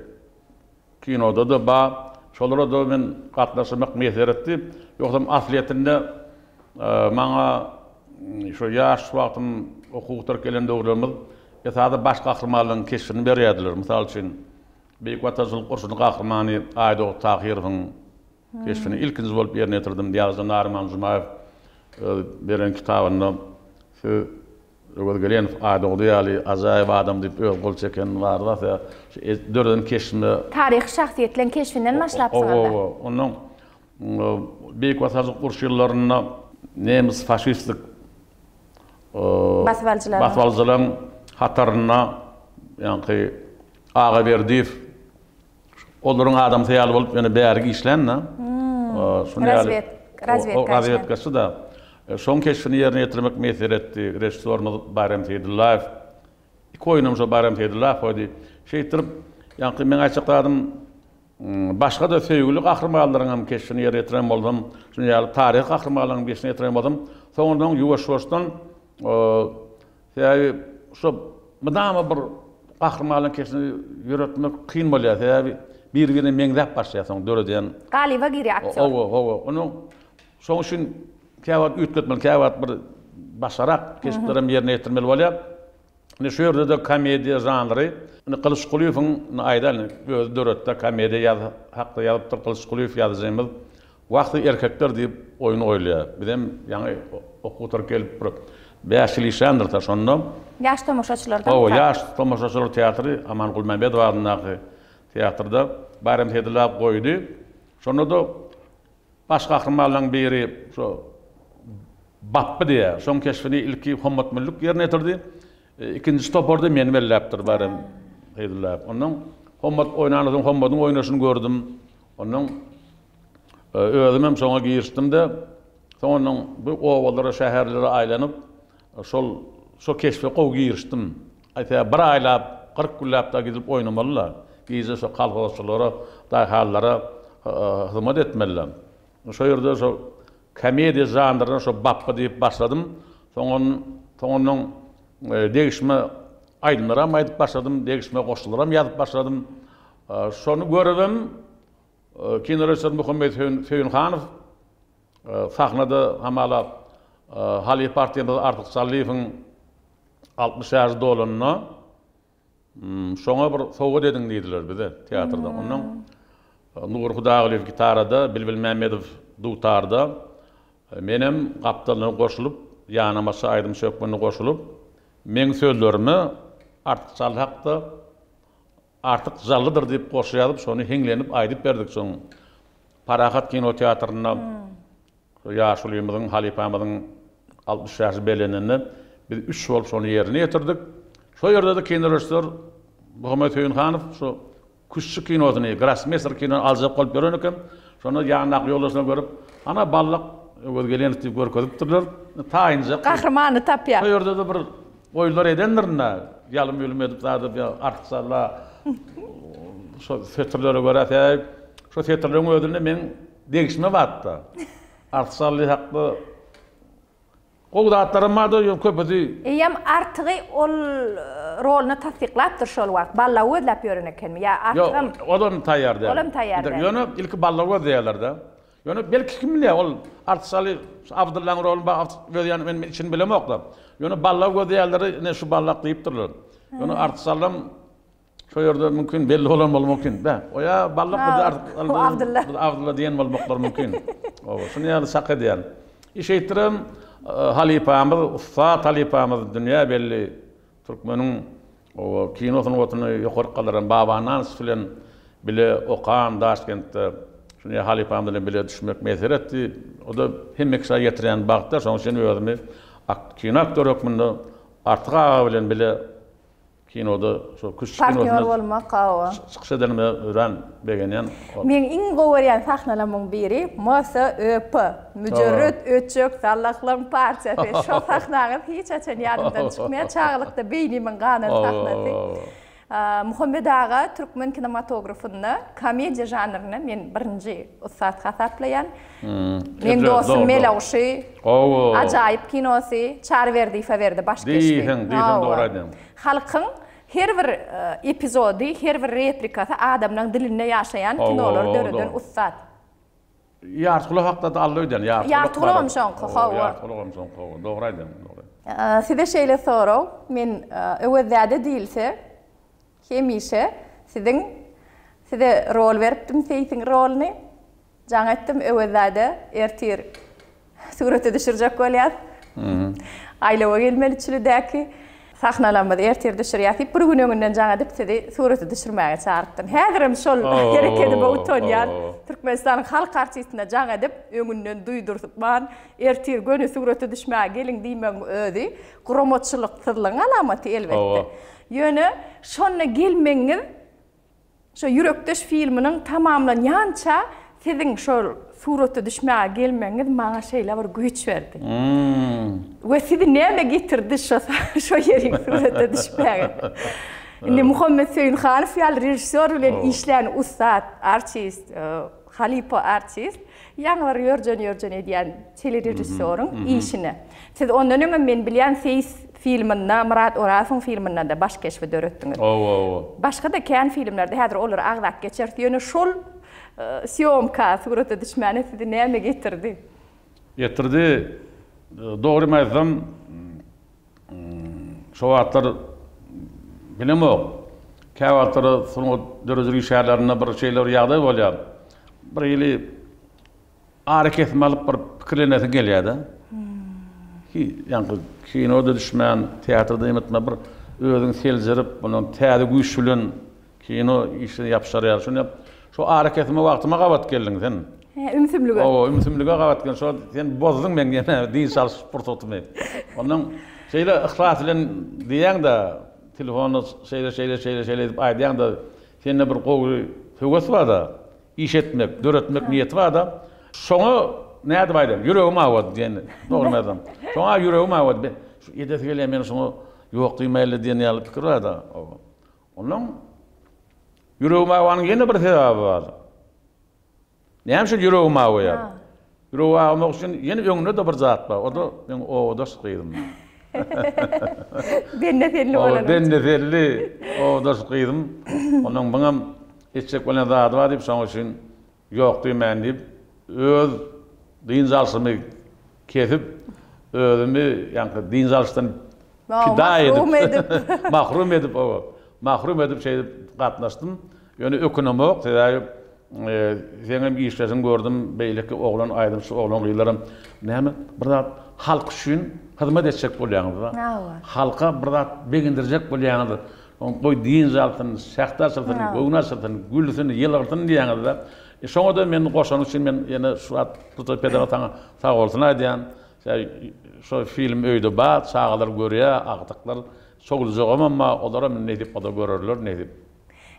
kinoda-da bar. Şolara-da men gatnaşmak miýesser etdi. Ýogsam aslyýetinde maňa şu ýaş wagtym okuw gutaryp gelen döwürlerimiz esasy baş gahrymanlaryň keşbini berýärdiler. Mysal üçin, Beýik Watançylyk urşunyň gahrymany Aýdogdy Tahyrowyň keşbini ilkinji bolup ýerine ýetirdim. Ýazyjy Naryman Jumaýew öz beren kitabynda Siz Öwez Gelenow Aýdogdy ýaly ajaýyp adam diýip öz gol çekeni barda, şu döreden keşbime Taryhy şahsyýetleň keşbinden başlapsyňyz-da. Hawa, onnoň Beýik Watançylyk urşy ýyllarynda nemes faşistik basybalyjylaryň hatarynda ýaňky Aga Berdiýew olaryň adamsy ýaly bolup ýöne bärik işlände. Razwedkaçy-da. Şoň keşbini ýerine ýetirmek miýesser etdi. Režissýorymyz Baýram Seýdullaýew. Iki oýunam şo Baýram Seýdullaýew goýdy. Şeýtdirip, ýaňky meň aýtjak zadym, başga-da söýgüli gahrymanlaryň hem keşbini ýerine ýetiren bolsam, şunuň ýaly taryhy gahrymanlaryň keşbini ýetiren bolsam, soňundan ýuwaş-ýuwaşdan Sebäbi şo mydama bir gahrymanyň keşbini ýöretmek kyn bolýar. Sebäbi bir-birine meňzäp başlaýar soň döredýän. Galyba girýär aktýor. Hawa, hawa. Onuň şoň üçin käwagt üýtgetmeli, käwagt bir başgarak keşplerem ýerine ýetirmeli bolýar. Indi şu ýerde-de komediýa žanry. Indi Gylyç Kulyýewiň indi aýdaýyn, özi döretdi, komediýa ýaz hakda ýazypdyr Gylyç Kulyýew ýazyjymyz. Wah siz erkekler diýip oýun goýulýar. Bizem ýaňy okuw gutaryp gelip bir bäş ýyl işländiris-ä şonda. Ýaş tomaşaçylardan Hawa, Ýaş tomaşaçylar teatry Aman Gulmämmedow adyndaky teatrda Baýram Seýdullaýew goýdy. Şonda-da baş gahrymanlaryň biri şo Bapby diýýär. Şoň keşbini ilki Hommat Müllük ýerine ýetirdi. Ikinji toparda meni belläpdir Baýram Seýdullaýew. Ondan Hommat oýnandan soň Hommadyň oýnaşyny gördüm. Ondan özümem şoňa girişdim-de, soňundan bu obalara, şäherlere aýlanyp, şol şo keşbe gowy girişdim. Aýtsa, bir aýlap, 40 günläp dagy gidip oýnamaly-da. Gije şo kolhozçylara, daýhanlara hyzmat etmeli-de. Şo ýerde şo komediýa žanryna şo Bapba diýip başladym. Soňun soňundan degişme aýdymlaram aýdyp başladym, degişme goşgularam ýazyp başladym. Şony görübem kinorežissýor Muhammet Söýünhanow sahnada hamala. Halypa artistimiz Artyk Sallyýewiň 60 ýaşy dolanda şoňa bir sowgat ediň diýdiler bize teatrda. Ondan Nury Hudaýgulyýew gitarada, Bilbil Mämmedow dutarda, menem gapdalyna goşulyp, ýanamaçy aýdymçy hökmünde goşulyp, meň sözlerime Artyk Çally hakda Artyk Jallydyr diýip goşgy ýazyp, şony hiňlenip aýdyp berdik şoň Parahat kino teatrynda şo ýaşulymyzyň, halypamyzyň 60 ýaşy bellenende biz üç bolup şony ýerine ýetirdik. Şo ýerde-de kinorežissýor Muhammet Söýünhanow şo Küştçi kinosyny, Grossmeýster kinony aljak bolup ýören eken. Şonda ýanyndaky ýoldaşlar görüp, Ana, Ballak Öwez Gelenow diýip görkezipdirler. Taýynjak. Gahrymany tapýar. Şo ýerde-de bir oýunlar edendirin-dä. Ýalym-ýulum edip zat edip, ýa Artyk Salla şo setirlere görä sebäbi şo setirleriň özünde meň degişme bar-da. Artyk Sally hakda Gowy zatlaram bardy, ýöne köpüsi. Eýýäm Artygy ol roluny tassyklapdyr şol wagt. Ballagy gözläp ýören ekenmi ýa Artygam. Ýok, olam taýýar däl. Olam taýýar däl. Ýöne ilki ballagy gözleýärler-de. Ýöne belki kim bilýär, ol Artyk Şaly şu Abdyllaň roluny ba özýän men içini bilemok-da. Ýöne ballagy gözleýärleri ine şu ballak diýipdirler. Ýöne Artyk Şallam Şo ýerde mümkin belli bolan bolmak mümkin. Bä, o ýa Ballak bizi Artyk Abdylla. Biz Abdylla diýen bolmaklary mümkin. Oba, şuny ýaly çak edýän. Iş eýtdirem halypamyz, ussat halypamyz dünýä belli türkmeniň oba kino sungatyny ýokary galdyran Baba Annanow bilen bile okan Daşkentde şuny ýaly halypamyz bilen bile düşmek miýesser etdi. O-da hemme kişä ýetirýän bagtdyr. Şonuň üçin özümi kino aktýory hökmünde Artyk aga bilen bile Kinoda şo küşt Partnýor kinosynda bolmak hawa. çykyş edenime örän begenýän. Meň iň gowy görýän sahnalamyň biri MSÖP, Müjerret ötjek sallahlaň partiýasy. Şo sahnaňyz hiç haçan ýadymdan çykmaýar. Çagalykda beýnimiň ganan sahnasy. Muhammet aga türkmen kinematografynda komediýa žanrynda men birinji ussat hasaplaýan. Meň dostum Melewşi. Ajaýyp kinosy. Çary Berdiýewe berdi baş keşbi. Diýseň, diýseň dogry aýdýaň. Halkyň her bir epizody, her bir replikasy adamlaň dilinde ýaşaýan kinolary döreden ussat. Ýartygulak hakda-da Alla öýdýän. Ýartygulagam şoňky, hawa. Ýartygulagam şoňky, hawa. Dogry aýdýaň, dogry. Size şeýle sorag, men Öwez däde diýilse, hemişe siziň size rol beripdim Seýsiň roluny. Jaň etdim Öwez däde, ertir surata düşürjek bolýas. Aýlawa gelmeli Çülidäki sahnalarymyzy ertir düşürýäs diýip, bir gün öňünden jaň edip sizi surata düşürmäge çagyrypdym. Häzirem şol herekedime utanýan. Türkmenistanyň halk artistine jaň edip, öňünden duýdurman, ertir göni surata düşmäge geliň diýmegiň özi guramaçylyksyzlygyň alamaty elbetde. Ýöne şonda gelmegiňiz Şo Ýürekdeş filminiň tamamlanýança siziň şol surata düşmäge gelmegiňiz maňa şeýle bir güýç berdi. We sizi näme getirdi şo şo ýerik surata düşmäge? Indi Muhammet Söýünhanow ýaly režissýor bilen işlän ussat artist, halypa artist ýaňy bir ýörjen-ýörjen edýän telerežissýoryň işine. Siz ondan öňem men bilýän Seýis filminde, Myrat Orazowyň filminde-de baş keşbi döretdiňiz. Hawa, hawa. Başga-da kän filmlerde, häzir olary agzap geçeris. Ýöne şol sýomka, surata düşmäne sizi näme getirdi? Getirdi. Dogrymy aýtsam, şo wagtlar bilemok. Käwagtlar sungat döredijilik işgärlerinde bir şeýle bir ýagdaý bolýar. Bir hili Arakesme alyp bir pikirlenesiň gelýär-de. Hi, ýaňky kino-da düşmän, teatrda hem etmän bir özüňi seljerip, ondan täze güýç bilen kino işine ýapyşar ýaly. Şonda şo arakesme wagtyma gabat geldiň sen. Hä, ümsümlige. Hawa, ümsümlige gabat geldiň. Şo sen bozduň meň ýene dynç alyş pursatymy. Ondan şeýle yhlas bilen diýýäň-de, telefonda şeýle, şeýle, şeýle, şeýle diýip aýdýaň-da, sende bir gowy höwes bar-da. Iş etmek, döretmek niýeti bar-da. Şoňa nädip aýdaýyn, ýüregim awady diýen, dogrymy aýtsam. Şoňa ýüregim awady. Men şu edesi gelýär, men şoňa ýok diýmäýin-le diýen ýaly pikir bar-da. Onnoň ýüregim awanyň ýene bir sebäbi bar. Näme üçin ýüregim awaýar? Ýüregi awamak üçin ýene öňünde-de bir zat bar. O-da meň obadaş gyzym. Bende-selli bolany üçin. Bende-selli obadaş gyzym. Onuň muňam Etjek bolýan zady bar diýip, şonuň üçin ýok diýmäýin diýip, öz dynç alşymy kesip, Özümi ýaňky dynç alyşdan pida edip, mahrum edip, hawa, mahrum edip şeýdip gatnaşdym. Ýöne ökünemok, sebäbi seňem işleşiňi gördüm, beýleki oglan aýdymçy oglan-gyzlaram näme bir zat halk üçin hyzmat etjek bolýaňyz-da. Halka bir zat begendirjek bolýaňyz. Goý dynç alsyn, şähdi açylsyn, göwni açylsyn, gülsün, ýylgyrsyn diýýäňiz-de. Şoňa-da meni goşanyň üçin men ýene şu wagt Tuta pedere saňa sag bolsun aýdýan. Şo film öýde bar, çagalar görýär, agtyklar, çowlujagymam bar, olaram nesip bolsa görerler, nesip.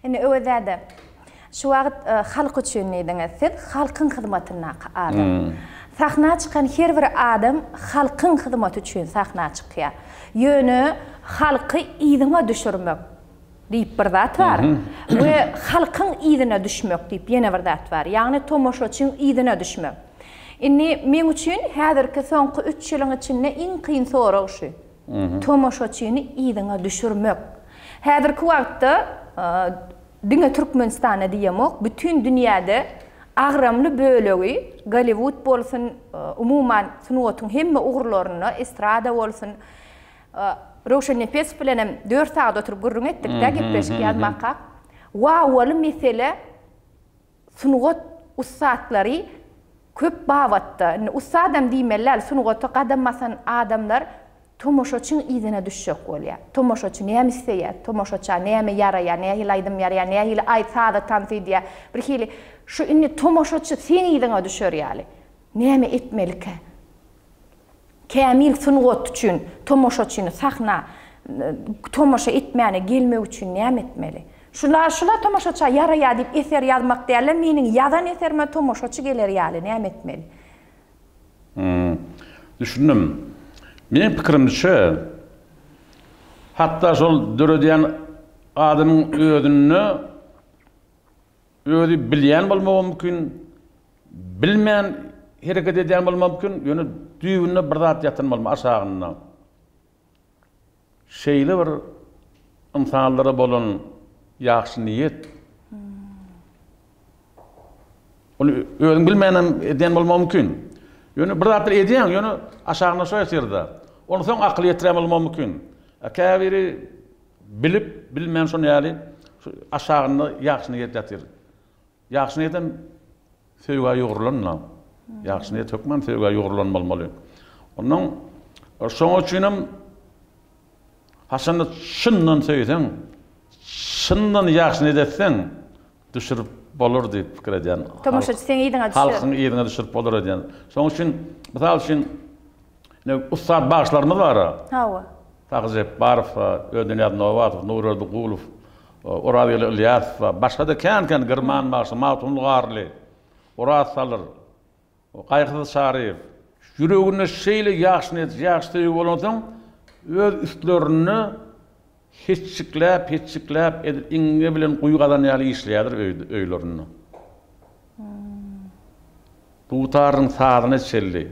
Indi Öwez däde, şu wagt halk üçin diýdiňiz. Siz halkyň hyzmatyndaky adam. Sahna çykan her bir adam halkyň hyzmaty üçin sahna çykýar. Ýöne halky yzyňa düşürmek diýip bir zat bar we halkyň yzyna düşmek diýip ýene bir zat bar. Ýagny tomaşaçyň yzyna düşmek. Indi meň üçin häzirki soňky üç ýylyň içinde iň kyn sorag şu. Tomaşaçyny yzyňa düşürmek. Häzirki wagtda diňe Türkmenistanda diýemok, bütin dünýäde agramly bölegi Golliwud bolsun, umuman sungatyň hemme ugurlarynda, estrada bolsun, Röwşen Nepesow bilenem dört sagat oturyp gürrüň etdik-dä gepleşik ýazmakak. Wawwaly mesele Sungat ussatlary köp babatda, indi ussadam diýmeli däl, sungata gadam basan adamlar tomaşaçyň yzyna düşjek bolýar. Tomaşaçy näme isleýär, tomaşaça näme ýaraýar, nähili aýdym ýaraýar, nähili aý saza tans edýär. Bir hili şu indi tomaşaçy seň yzyňa düşer ýaly näme etmelikä? Kämil sungat üçin tomaşaçyny sahna tomaşa etmäne gelmek üçin näme etmeli? Şula şula tomaşaça ýaraýar diýip eser ýazmak dälde meniň ýazan eserime tomaşaçy geler ýaly näme etmeli? Hmm. Düşündim. Meniň pikirimçe hatda şol döredýän adamyň özünde Özi bilýän bolmagam mümkin, bilmän hereket edýän bolmagy mümkin, ýöne düýbünde bir zat ýatan bolmaly, aşagynda. Şeýle bir ynsanlara bolan ýagşy niýet. Ony özüň bilmänem edýän bolmagy mümkin. Ýöne bir zatlar edýäň, ýöne aşagynda şo ýatyr-da. Ony soň akyl ýetirýän bolmagy mümkin. Käbiri Bilip, bilmän şon ýaly şu aşagynda ýagşy niýet ýatyr. Ýagşy niýetem söýgä ýugrulan-da. Ýagşy niýet hökman söýgä ýugrulan bolmaly. Ondan şoň üçinem haçanda çyndan söýseň, çyndan ýagşy niýet etseň, düşürip bolar diýip pikir edýän. Tomaşaçy seň yzyňa düşer. Halkyň yzyňa düşürip bolar edýän. Şoň üçin, mysal üçin, ine ussat bagşylarymyz bar-a. Hawa. Sahy Jepbarow, Ödenyýaz Nobatow, Nurberdi Gulow, Orazgeldi Ylýasow, başga-da kän-kän Girman bagşy, Magtymguly Garly, Oraz Salyr, Gaýgysyz Çaryýew. Ýüreginde şeýle ýagşy niýet, ýagşy söýgi bolansoň, öz üstlerinde heçjikläp, heçjikläp, edil iňňe bilen guýy gazan ýaly işleýärler öýlerinde. Dutaryň sazyna çenli,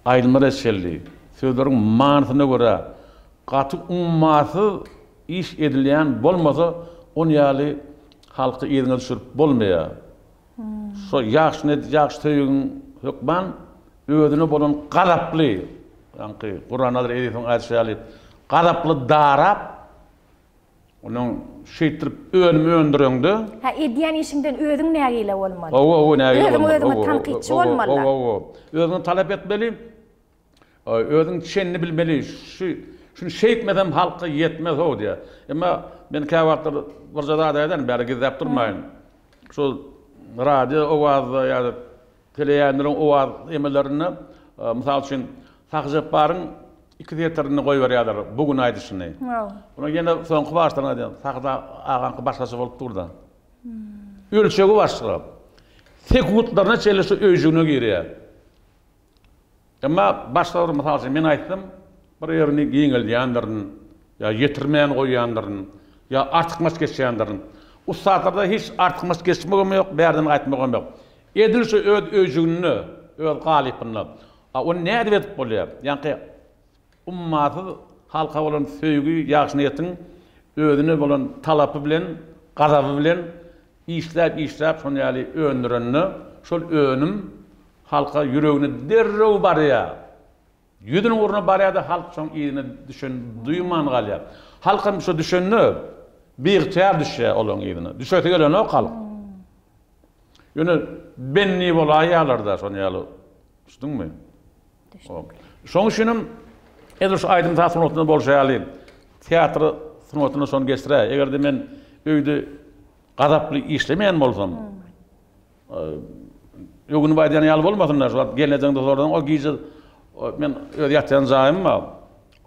aýdymlara çenli, sözleriň manysyna görä gaty ummasyz iş edilýän bolmasa, on ýaly halky yzyňa düşürip bolmaýar. Şo ýagşy net, ýagşy söýgiň hökman özüne bolan gazaply, ýaňky Gurbannazar Ezizowyň aýdyşy ýaly, gazaply darap, onuň şeýtdirip önüm öndüreňde. Hä, edýän işiňden özüň nägile bolmaly. Hawa, hawa, nägile bolmaly. Özüň özüňe tankytçy bolmaly. Hawa, hawa. Özüňe talap etmeli. Özüň çenini bilmeli, şu şuny şeýtmesem halka ýetmez how diýýär. Emma men käwagtlar birje zat aýdaýyn, bäri gizläp durmaýyn. Şu radio owazda ýa-da teleýaýlymlaryň owaz emelerinde, mysal üçin, Sahy Jepbaryň iki setirini goýberýärler, bu gün aýdyşyny. Onuň ýene soňky başlaryny aýdýan, Sahy agaňky başgaça bolup dur-da. Ölçegi başga. Sekuntlaryna çenli şu öýjügine girýär. Emma başga bir mysal üçin men aýtsam, bir ýerini giňeldýändirin, ýa ýetirmän goýýandyryn, ýa artykmaç geçýändirin. Ussatlarda hiç artykmaç geçmegem ýok, bärden gaýtmagam ýok. Edil şu öz öýjüginde, öz galypynda. A ony nädip edip bolýar? Ýaňky ummasyz halka bolan söýgi, ýagşy niýetiň özüne bolan talapy bilen, gazaby bilen işläp-işläp şon ýaly öndürende, şol önüm Halka ýüregine derrew barýar. Ýüzüniň ugruna barýar-da halk şoň yzyna düşen duýman galýar. Halk hem şo düşende biygtyýar düşýär olaň yzyna. Düşesi gelenok halk. Ýöne benni bolaýýarlar-da şoň ýaly. Düşdüňmi? Şoň üçin hem edil şu aýdym-saz sungatynda bolşy ýaly teatr sungatynda şony geçiräý. Eger-de men öýde gazaply işlemeýän bolsam, Öwünip aýdýan ýaly bolmasyn-da, şu wagt gelnejeňde sorasaň, o gije men öz ýatýan jaýym bar.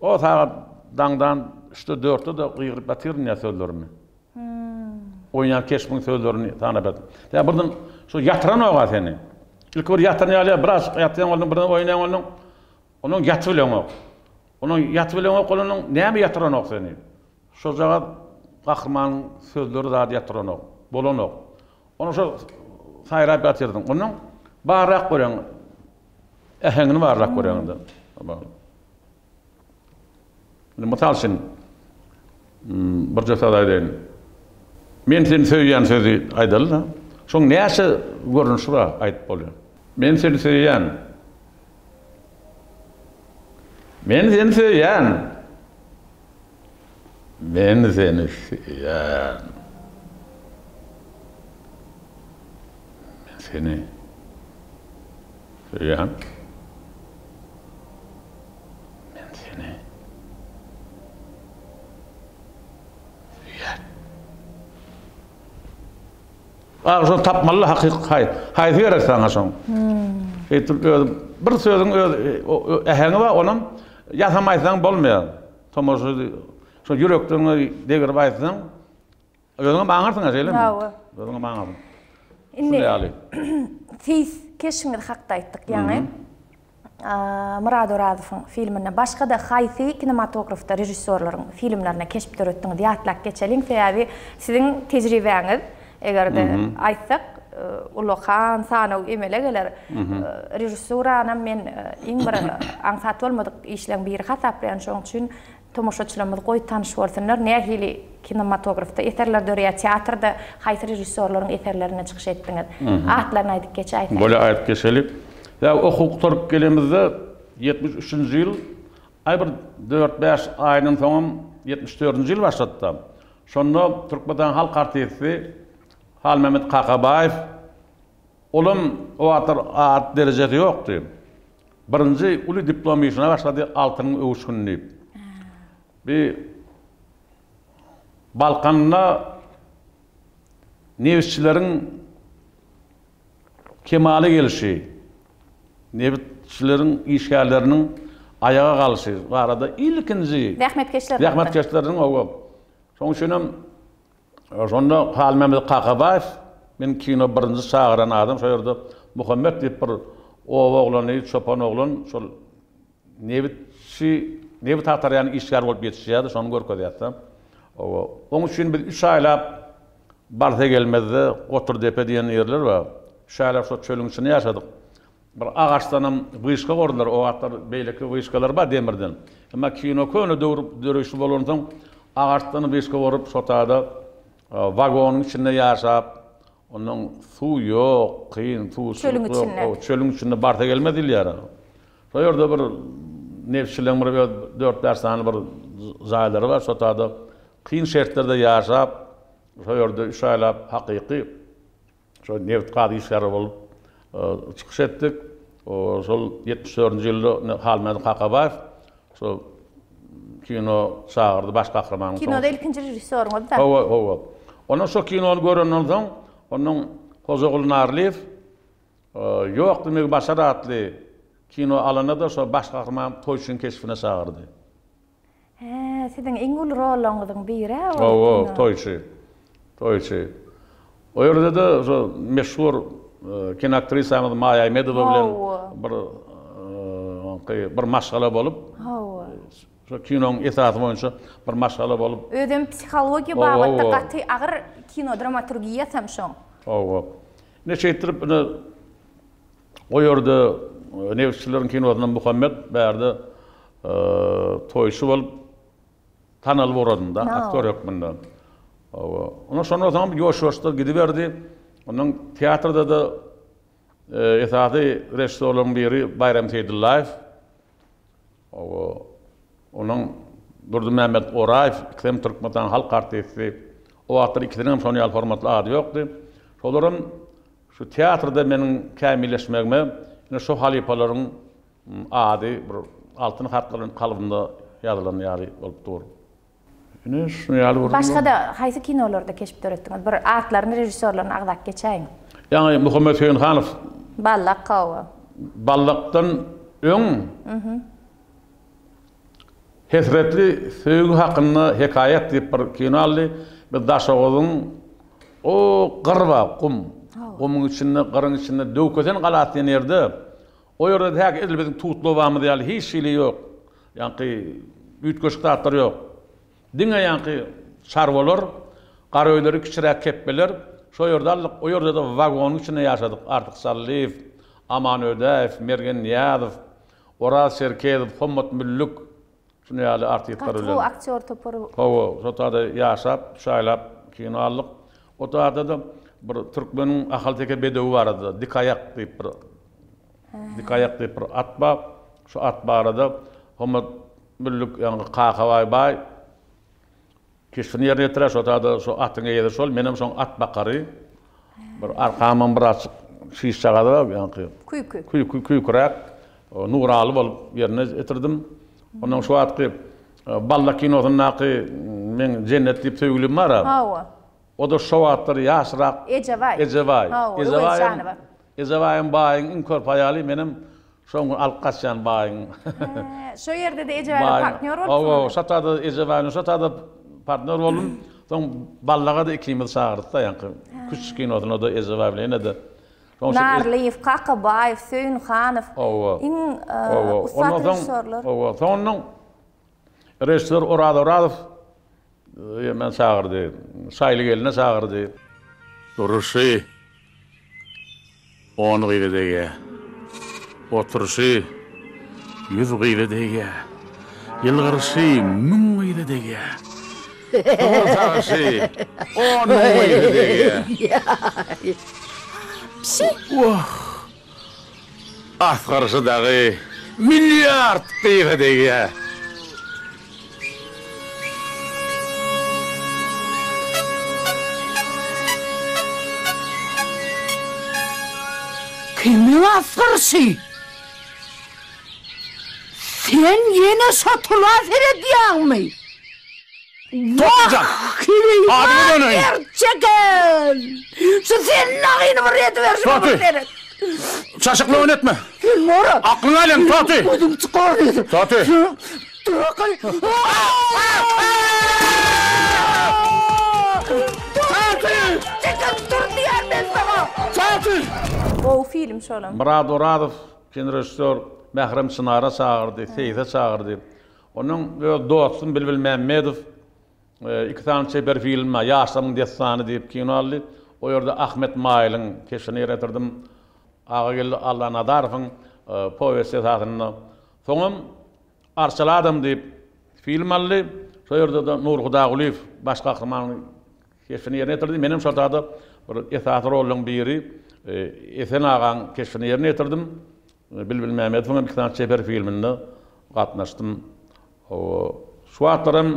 O sagat daňdan üçde, dörtde-de gygyryp ýatyryn diýýär sözlerimi. Oýnaýan keşbiň sözlerini sanap ýatyryn. Ýa birden şu ýatyranok-a seni. Ilki bir ýatan ýaly, biraz ýatýan bolduň, birden oýnaýan bolduň. Onuň ýatyp bileňok. Onuň ýatyp bileňok bolanyň näme ýatyranok seni? Şojagaz gahrymanyň sözleri zady ýatyranok. Bolanok. Ony şo saýrap ýatyrdyň. Onuň barrak göreň. Äheňini barrak göreň-de. Indi mysal üçin birje söz aýdaýyn. Men seni söýýän sözi aýdaly-da. Şoň näçe görnüşi bar aýdyp bolýar. Men seni söýýän. Men seni söýýän. Men seni söýýän. Men seni söýýän. Men seni söýýän. Ahyr şony tapmaly hakyky haýsy gerek saňa şoň. Şeýdip öz bir sözüň öz äheňi bar onam ýasama aýtsaň bolmaýar. Tomaşaçy şo ýürekden degirip aýtsaň özüňem aňarsyň-a şeýlemi? Hawa. Özüňem aňarsyň. Indi seýis keşbiňiz hakda aýtdyk ýaňy. Myrat Orazowyň filminde başga-da haýsy kinematografda režissýorlaryň filmlerinde keşp döretdiňiz ýatlap geçeliň sebäbi siziň tejribäňiz eger-de aýtsak ullakan sanaw emele geler. Režissuranam men iň bir aňsat bolmadyk işleň biri hasaplaýan şonuň üçin Tomaşaçylarymyz goý tanyş bolsunlar, nähili kinematografda eserler döreýär, teatrda haýsy režissýorlaryň eserlerinde çykyş etdiňiz? Atlaryny aýdyp geçäýseňiz. Bolýar aýdyp geçeli. Ýa okuw gutaryp gelemizde 73-nji ýyl, aý bir dört-bäş aýdan soňam 74-nji ýyl başlady-da. Şonda Türkmenistanyň halk artisti Halmämmet Kakabaýew, olam o wagtlar at derejesi ýokdy. Birinji uly diplom işine başlady Altynyň öwüşgini diýip. Bi Balkanda nebitçileriň kemala gelşi, nebitçileriň işgärleriniň aýaga galyşy barada ilkinji Zähmetkeşler hakda. Zähmetkeşleriniň hawa. Şonuň üçin hem Şonda Halmämmet Kakabaýew meni kino birinji çagyran adam, şo ýerde Muhammet diýip bir oba oglany, çopan oglan şol nebitçi, nebit agtarýan işgär bolup ýetişýärdi, şony görkezýärdi. Oba. Oň üçin biz üç aýlap Barsagelmezde Goturdepe diýen ýerler bar. Üç aýlap şo çölüň içinde ýaşadyk. Bir agaçdanam wyşka gurdular, o wagtlar beýleki wyşkalar bar demirden. Emma kino köne döwür döreýşi bolansoň, agaçdan wyşka gurup, şo taýda wagonyň içinde ýaşap, ondan suw ýok, kyn, suwsuzlyk Çölüň içinde. ýok, çölüň içinde barsa gelmez diýilýär. Şo ýerde bir nebitçileriň bir öz dört-bäş sany bir jaýlary bar, şo taýda kyn şertlerde ýaşap, şo ýerde üç aýlap hakyky Şol nebit-gaz işgäri bolup çykyş etdik. Şol 74-nji ýylda Halmämmet Kakabaýew şol kino çagyrdy baş gahrymanyň. Kinoda ilkinji režissýoryňyz-da. Hawa, hawa. Ondan şo kinony görenden soň, ondan Hojaguly Narlyýew Ýok diýmegi başar atly kino alanda-da şo baş gahryman Toýçyň keşbine çagyrdy. Hä, siziň iň uly rollaryňyzyň biri-ä ol. Hawa, Toýçy. Toýçy. O ýerde-de şo meşhur kinoaktrisamyz Maýa Aýmedowa bilen bir bir maşgala bolup. Hawa. Şo kinoň esasy boýunça bir maşgala bolup. Özem psihologiýa babatda gaty agyr kino, dramaturgiýasam şoň. Hawa. Ine şeýtdirip ine O ýerde nebitçileriň kinosynda Muhammet bärde toýçy bolup tanalyp ugradym-da, aktýor hökmünde. Ondan şondan soň ýuwaş-ýuwaşdan gidiberdi. Ondan teatrda-da esasy režissýorlaryň biri Baýram Seýdyllaýew. Hawa, onuň Durdymämmet Oraýew, ikisem Türkmenistanyň halk artisti. O wagtlar ikisiniň hem şonuň ýaly hormatly ady ýokdy. Şolaram şu teatrda meniň kämilleşmegime ine şo halypalaryň ady bir altyn harplar bilen kalbymda ýazylan ýaly bolup dur. Ine şuny ýaly gürrüňler. Başga-da haýsy kinolarda keşp döretdiňiz? Bir atlaryny, režissýorlaryny agzap geçäýiň. Ýaňy Muhammet Söýünhanow. Ballak hawa. Ballakdan öň Hesretli söýgi hakynda hekaýat diýip bir kino aldy. Biz Daşoguzyň o gyr bar, gum. Gumuň içinde, gyryň içinde Döwkesen galasy diýen ýerde O ýerde häki edil biziň tutly obamyz ýaly hiç hili ýok. Ýaňky üýtgeşik zatlar ýok. Diňe ýaňky çarwalar, gara öýleri kiçiräk kepbeler. Şo ýerde aldyk. O ýerde-de wagonyň içinde ýaşadyk. Artyk Sallyýew, Aman Ödäýew, Mergen Nyýazow, Oraz Çerkezow, Hommat Müllük. Şuny ýaly artistler bilen. Gaty gowy aktýor topary. Hawa, şo taýda ýaşap, üç aýlap kino aldyk. O taýda-da bir türkmeniň ahalteke bedewi barada Dikaýak diýip bir Dikaýak diýip bir at bar. Şu at barada Hommat Müllük ýaňky Kakabaý baý Keşbini ýerine ýetirýär. Şo taýda şo atyň eýesi şol, menem şoň at bakary. Bir arkamam birazjyk şişjagazy bar, ýaňky. Küýki. Küýki, küýküräk. Nuraly bolup ýerine ýetirdim. Ondan şu wagtky Balla kinosyndaky meň Jennet diýip söýgülim bar-a. Hawa. O-da şo wagtlar ýaşrak. Ejebaý. Ejebaý. Hawa, Öwezjanowa. Ejebaýam baýyň iň körpe aýaly, menem şoň alyp gaçýan baýyň. Hä, şo ýerde-de Ejebaý bilen partnýor bolupsyňyz? Hawa, şo tada Ejebaý bilen şo tada partnýor boldum. Soň Ballaga-da ikimizi çagyrdy-da, ýaňky Küç kinosyna-da Ejebaý bilen ýene-de. Şoň üçin Narlyýew, Kakabaýew, Söýünhanow iň ussat režissýorlar. Hawa, soňundan režissýor Oraz Orazow meni çagyrdy, Şaýly gelne çagyrdy. Duruşy on gyza degýär. Oturyşy ýüz gyza degýär. Ýylgyryşy müň gyza degýär. Sygyr sagyşy on müň gyza degýär. Wah! Asgyryşy dagy milliard gyza degýär. Kimiň asgyryşy? Sen ýene şo tula seredýäňmi? Totyjan! Wah, Adyňa döneýin! Gerçegen! Şu senin agyny bir ediberşime Toty! bir seret! Çaşyklygyny etme! Sen bora! Aklyňa aýlan, Toty! Gözüň çykar diýdim. Toty! Toty! Toty! Çekip dur diýýän men saňa! Toty! Gowy film şolam. Myrat Orazow kinorežissýor Mährem Çynara çagyrdy, Seýse çagyrdy. Onuň öz dostum Bilbil Mämmedow iki sany çeper film bar, Ýaşlygymyň dessany diýip kino aldy. O ýerde Ahmet Maýylyň keşbini ýerine ýetirdim. Agageldi Allanazarowyň powesti esasynda. Soňam Arçaly adam diýip film aldy. Şo ýerde-de Nury Hudagulyýew baş gahrymanyň keşbini ýerine ýetirdi. Menem şol taýda bir esasy rollaryň biri Esen agaň keşbini ýerine ýetirdim. Bilbil Mämmedowyň hem iki sany çeper filminde gatnaşdym. Şu wagtlaram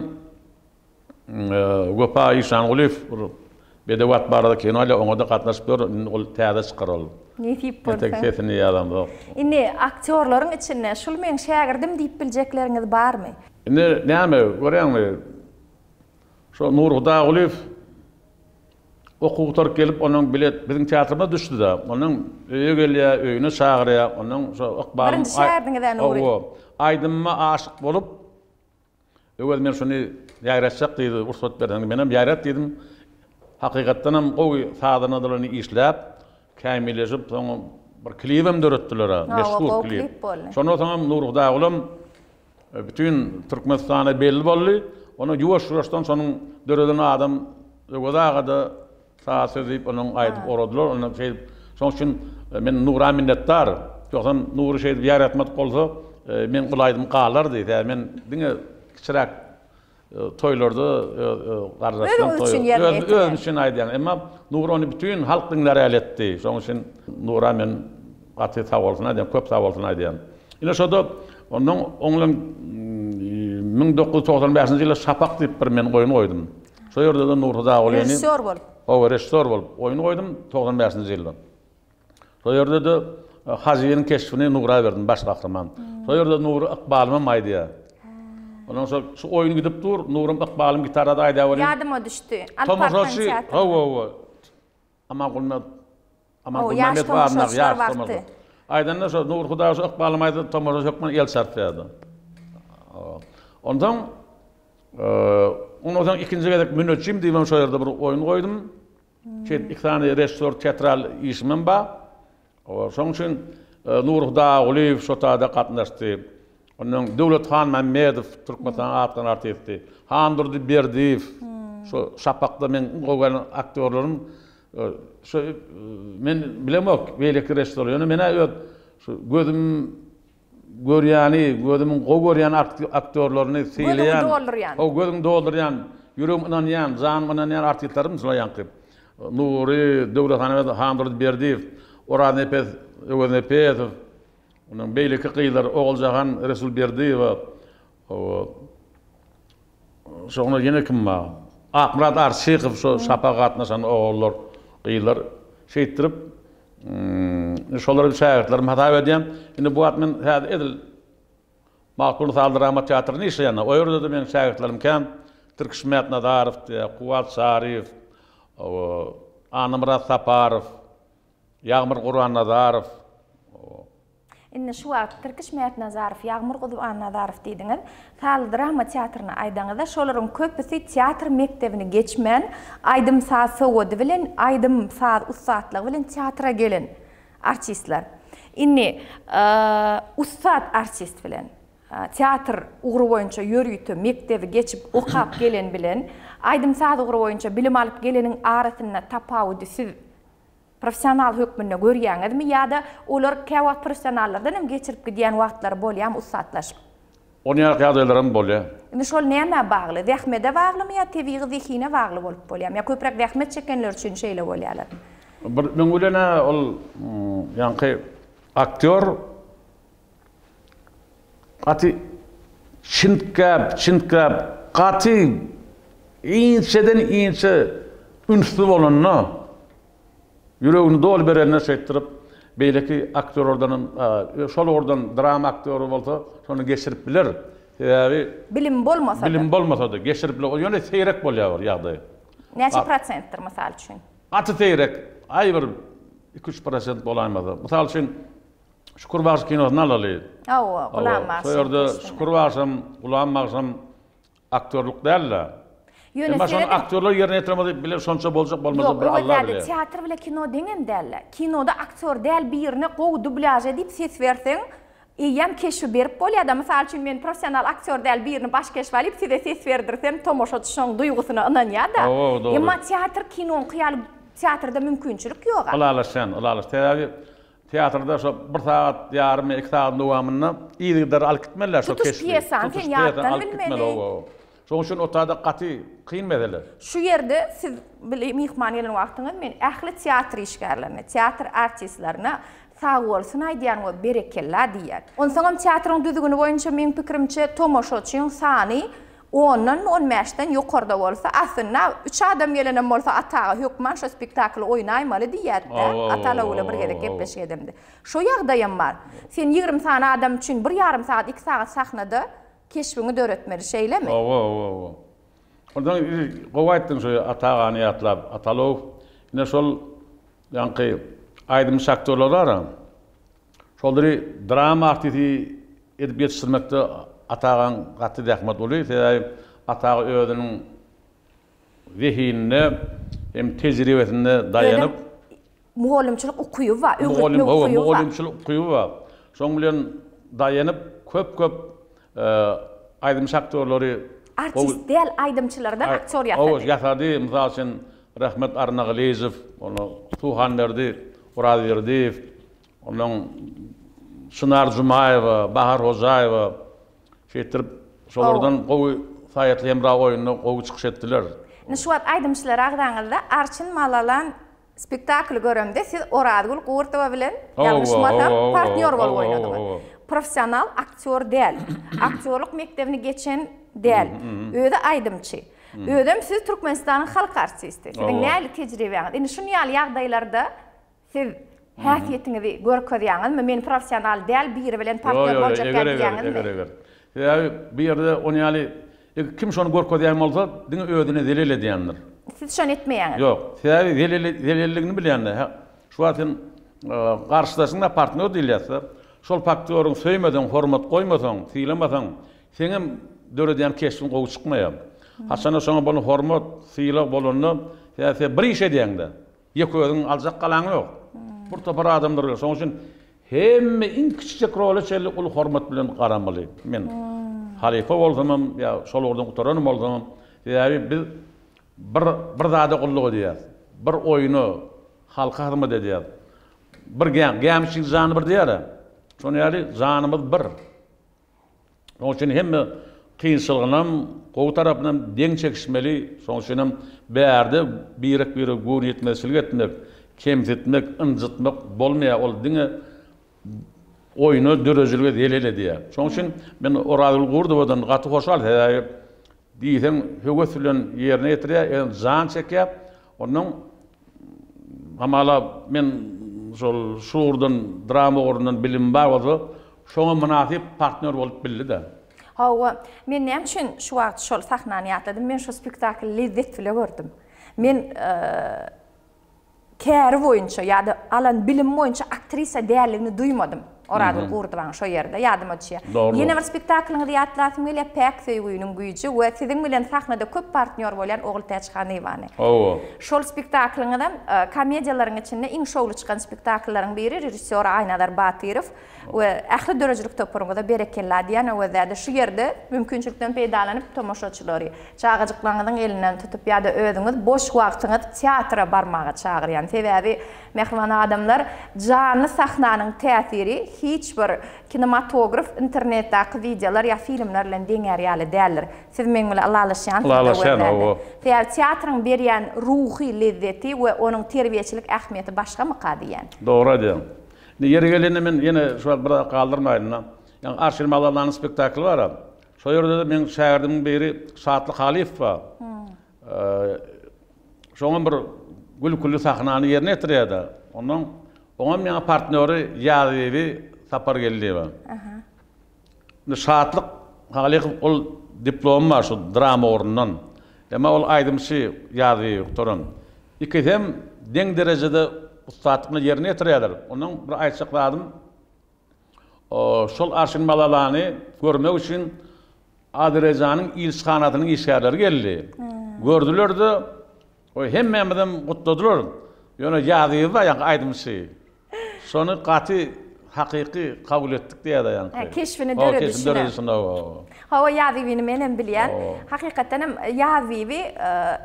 Wepa Işangulyýew bir bedew at barada kino alýar, oňa-da gatnaşyp ýör. Indi ol täze çykar ol. Nesip bolsa. Entek sesini ýazamzok. Indi aktýorlaryň içinde şul meň şägirdim diýip biljekleriňiz barmy? Indi näme, görýäňmi, şo Nury Hudaýgulyýew Okuw gutaryp gelip, ondan bilet biziň teatrymyza düşdi-de. Ondan öýe gelýär, öýüne çagyrýar. Ondan şo Ykbalyň Birinji şägirdiňiz-ä Nury. Hawa. Aýdymyma aşyk bolup, Öwez men şuny ýaýratjak diýdi, rugsat berseň. Menem ýaýrat diýdim. Hakykatdanam gowy sazandalarny işläp, kämilleşip, soň bir klibem döretdiler-ä, meşhur Hawa, gowy klip. klip boldy. Şondan soňam Nury Hudaýgulam Bütin Türkmenistana belli boldy. Onda ýuwaş-ýuwaşdan şonuň döreden adam Öwez aga-da saz söz diýip onuň aýdyp ugradylar. Onda şeýdip şonuň üçin men Nura minnetdar. Ýogsam Nury şeýdip ýaratmadyk bolsa meň ol aýdym galardy. Sebäbi men diňe kiçiräk Toýlarda öz gardaşlaryň Özüňiz üçin ýerine ýetirýän. Özüm üçin aýdýan. Emma Nury ony bütin halk diňlär ýaly etdi. Şonuň üçin Nura men gaty sag bolsun aýdýan, köp sag bolsun aýdýan. Ine şoda. Ondan oň bilen 1995-nji ýylda Şapak diýip bir men oýun goýdum. Şo ýerde-de Nury Hudaýgulyny Režissýor bolup. Hawa, režissýor bolup oýun goýdum 95-nji ýylda. Şo ýerde-de Hajynyň keşbini Nura berdim, baş gahryman. Şo ýerde Nury Ykbalymam aýdýar. Ondan soň şu oýun gidip dur, Nurum Ykbalym gitarada aýdýar welin. Ýadyma düşdi. Alp Arslan teatrynda. Hawa, hawa. Aman Gulmet Aman Gulmämmet barynda ýaş tomaşaçy. Aýdanda şo Nury Hudaý şu Ykbalym aýdanda tomaşaçy hökman el çarpýardy. Onsoň ondan soň ikinji gezek Müneçjim diýibem şo ýerde bir oýun goýdum. Şeýdip iki sany režissýor teatral işimem bar. Şonuň üçin Nury Hudaýgulyýew şo taýda gatnaşdy. Ondan Döwlet Hanmämmedow Türkmenistanyň at gazanan artisti. Handurdy Berdiýew şo Şapakda meň iň gowy görýän aktýorlarym. Şo men bilemok beýleki režissýorlar, ýöne men-ä öz şu gözüm görýäni, gözümiň gowy görýän aktýorlaryny sylaýan. Gözüňi doldurýan. Hawa, gözüňi doldurýan, ýüregim ynanýan, janym ynanýan artistlerim şular ýaňky. Nury, Döwlet Hanmämmedow, Handurdy Berdiýew, Oraznepes Öweznepesow, Ondan beýleki gyzlar Oguljahan Resulberdiýewa, şoňa ýene kim bar? Akmyrat Arçykow şo şapaga gatnaşan ogullar, gyzlar şeýtdirip şolary şägirtlerim hasap edýän. Indi bu wagt men häzir edil Magtymguly saz drama teatrynda işleýän. O ýerde-de meniň şägirtlerim kän. Tirkiş Mätnazarow diýýär, Kuwwat Çaryýew, Annamyrat Saparow, Ýagmyr Gurbannazarow. Indi şu wagt Tirkiş Mätnazarow, Ýagmyr Gurbannazarow diýdiňiz. Sazly drama teatryny aýdaňyzda, şolaryň köpüsi teatr mekdebini geçmän, aýdym-saz sowady bilen, aýdym-saz ussatlygy bilen teatra gelen artistler. Indi ussat artist bilen, teatr ugry boýunça ýörite mekdebi geçip okap gelen bilen, aýdym-saz ugry boýunça bilim alyp geleniň arasynda tapawudy siz Professional hökmünde görýäňizmi ýa-da olar käwagt professionallardan hem geçirip gidýän wagtlary bolýarmy ussatlaşyp? Onýarak ýagdaýlaram bolýar. Indi şol nämä bagly? Zähmede baglymy ýa tebigy zehine bagly bolup bolýarmy? Ýa köpräk zähmet çekenler üçin şeýle bolýarlarmy? Bir öňi bilen-ä ol ýaňky aktýor gaty çintgäp, çintgäp, gaty inçeden inçe ünsli bolanda, Ýüregini doly berenine şeýtdirip, beýleki aktýorlardanam, şol ugurdan drama aktýory bolsa, şony geçirip biler. Sebäbi Bilimi bolmasa-da. Bilimi bolmasa-da geçirip biler. Ýöne seýrek bolýar ol ýagdaý. Näçe prosentdir, mysal üçin? Gaty seýrek. Aý bir iki-üç prosent bolaýmasa. Mysal üçin, Şükür bagşy kinosyny alaly. Hawa, Gulam bagşy. Şo ýerde Şükür bagşam, Gulam bagşam Aktýorlyk däl-de. Ýöne Emma şony serediň. aktýorlar ýerine ýetiremez bile şonça boljak bolmajak Ýok, bir Öwez Alla däde, bilýär. teatr bile kino deňem däl-le. Kinoda aktýor däl birine gowy dublýaž edip ses berseň, eýýäm keşbi berip bolýar-da. Mysal üçin men professional aktýor däl birini baş keşbe alyp size ses berdirsem tomaşaçy şoň duýgusyna ynanýar-da. Hawa, dogry. Emma teatr kinoňky ýaly teatrda mümkinçilik ýog-a. Ylalaşýan, ylalaş. Sebäbi teatrda şo bir sagat ýarym ýa iki sagatyň dowamynda yzygiderli alyp gitmeliler şo Tutuş keşbi. pýesany Tutuş sen pýesany ýatdan alyp gitmeli, bilmeli. hawa, hawa. Şonuň üçin o taýda gaty kyn mesele. Şu ýerde siz bile myhman gelen wagtyňyz men ähli teatr işgärlerine, teatr artistlerine sagbolsun aýdýan we berekella diýýän. Onsoňam teatryň düzgüni boýunça meň pikirimçe tomaşaçyň sany Ondanmy, on bäşden ýokarda bolsa, aslynda üç adam gelenem bolsa Ata aga hökman şo spektakly oýnaýmaly diýýärdi-dä. Ata Alawgüle bir gezek gepleşik edemde. Şo ýagdaýam bar. Sen 20 sany adam üçin bir ýarym sagat, iki sagat sahnada keşbiňi döretmeli, şeýlemi? Hawa, hawa, hawa. Onsoň gowy aýtdyň şo Ata agany ýatlap. Ata Alow ine şol ýaňky aýdymçy aktýorlar bar-a. Şolary drama artisti edip ýetişdirmekde Ata agaň gaty zähmet uly. Sebäbi Ata aga özüniň zehinine hem tejribesine daýanyp. Özem mugallymçylyk ukyby bar, öwretmek Hawa, ukyby bar. mugallymçylyk ukyby bar. Şoň bilen daýanyp köp-köp aýdymçy aktýorlary Artist däl aýdymçylardan aktýor ýasady. Hawa, ýasady. Mysal üçin, Rahmet Arnagylyjow, ony Suhanberdi Orazberdiýew, Ondan Çynar Jumaýewa, Bahar Hojaýewa şeýtdirip şolardan gowy Saýatly Hemra oýnunda gowy çykyş etdiler. Indi şu wagt aýdymçylary agzaňyzda Arçyn Malalan spektakly göremde siz Orazgül Gurtowa bilen ýalňyşmasam partnýor bolup oýnadyňyz. professional aktýor däl. Aktýorlyk mekdebini geçen däl. Özi aýdymçy. Özem siz Türkmenistanyň halk artisti. Siziň nähili tejribäňiz? Indi şuny ýaly ýagdaýlarda siz häsiýetiňizi görkezýäňizmi? Men professional däl biri bilen partnýor boljak däl diýýäňizmi? Eger, eger. Sebäbi bu ýerde ony ýaly kim şony görkezýän bolsa, diňe özüne zelel edýändir. Siz şony etmeýäňiz. Ýok. Sebäbi zelel zelelligini bilýän-de. Şu wagt sen garşydaşyňda partnýor diýilýärse, şol partnýoryň söýmeseň, hormat goýmasaň, sylamasaň, seňem döredýän keşbiň gowy çykmaýar. Haçanda şoňa bolan hormat, sylag bolanda, sebäbi sen bir iş edýäň-de. Ýeke özüň aljak galaň ýok. Bir topar adamlar bilen. Şonuň üçin hemme iň kiçijek rola çenli uly hormat bilen garamaly. Men halypa bolsamam ýa şol ugurdan gutaranam bolsamam, sebäbi biz bir bir zada gulluk edýäs. Bir oýuna, halka hyzmat edýäs. Bir gämi, gämi üçin jany bir diýýär-ä. Şonuň ýaly janymyz bir. Şonuň üçin hemme kynçylygynam, gowy tarapynam deň çekişmeli. Şonuň üçin hem bärde birek-birege göwnüýetmezçilik etmek, kemsitmek, ynjytmak bolmaýar. Ol diňe oýna, döredijilige zelel edýär. Şonuň üçin men Orazgül Gurdowadan gaty hoşal, sebäbi diýseň höwes bilen ýerine ýetirýär, jan çekýär. Onnoň Hamala men şol şu ugurdan drama ugrundan bilimim bar bolsa şoňa mynasyp partnýor bolup bildi-de. Hawa, men näme üçin şu wagt şol sahnany ýatladym, men şo spektakly lezzet bile gördüm. Men käri boýunça ýa-da alan bilimi boýunça aktrisa däldigini duýmadym. Orazgül Gurdowanyň şo ýerde ýadyma düşýär. Dogry. Ýene bir spektaklyňyzy ýatlasym gelýär, Päk söýgüniň güýji we siziň bilen sahnada köp partnýor bolýan Ogultäç Hanyýewany. Hawa. Şol spektaklyňyzam komediýalaryň içinde iň şowly çykan spektakllaryň biri, režissýory Aýnazar Batyrow we ähli döredijilik toparyňyza berekella diýýän Öwezdäde şu ýerde mümkinçilikden peýdalanyp tomaşaçylary çagajyklaryňyzyň elinden tutup ýa-da özüňiz boş wagtyňyz teatra barmaga çagyrýan. Sebäbi Mähriban adamlar, janly sahnanyň täsiri hiç bir kinematograf, internetdaky wideolar ýa filmler bilen deňär ýaly däldir. Siz meň bilen ylalaşýansyňyz Ylalaşýan, hawa. Sebäbi teatryň berýän ruhy lezzeti we onuň terbiýeçilik ähmiýeti başgamyka diýýän. Dogry aýdýaň. Indi ýeri gelende men ýene şu wagt bir zat galdyrmaýyn-da. Ýaňy Arşyn Malalanyň spektakly bar-a. Şo ýerde-de meň şägirdimiň biri Şatlyk Halyýew bar. Şoňam bir gülküli sahnany ýerine ýetirýär-de. Ondan oňam ýaňy partnýory Ýazbibi Sapargeldiýewa. Indi Şatlyk Halykow ol diplomy bar şu drama ugrundan. Emma ol aýdymçy Ýazbibi gutaran. Ikisem deň derejede ussatlyk bilen ýerine ýetirýärler. Ondan bir aýtjak zadym Şol Arşyn Malalany görmek üçin Azerbaýjanyň ilçihanasynyň işgärleri geldi. Gördüler-de, hemmämizem gutladylar. Ýöne Ýazyýew bar ýaňky aýdymçy. Şony gaty hakyky kabul etdik diýýär-de ýaňky. Hä, keşbini döredişine. Keşbini döredişine, hawa. Hawa, Ýazyýewini menem bilýän. Hakykatdan hem Ýazyýewi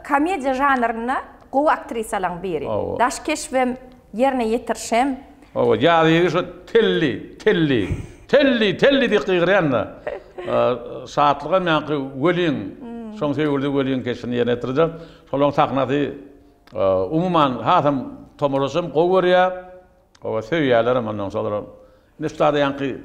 komediýa žanrynda gowy aktrisalaryň biri. Daş keşbem, ýerine ýetirişem. Hawa, ýazygy şo Telli, Telli, Telli, Telli diýip gygyrýan-da. Şatlygam ýaňky Weliň, şoň söýgülisi Weliň keşbini ýerine ýetirdi. Şolaryň sahnasy umuman hasam tomaşaçam gowy görýär. Hawa, söýýärlerem ondan şolar. Indi şu zada ýaňky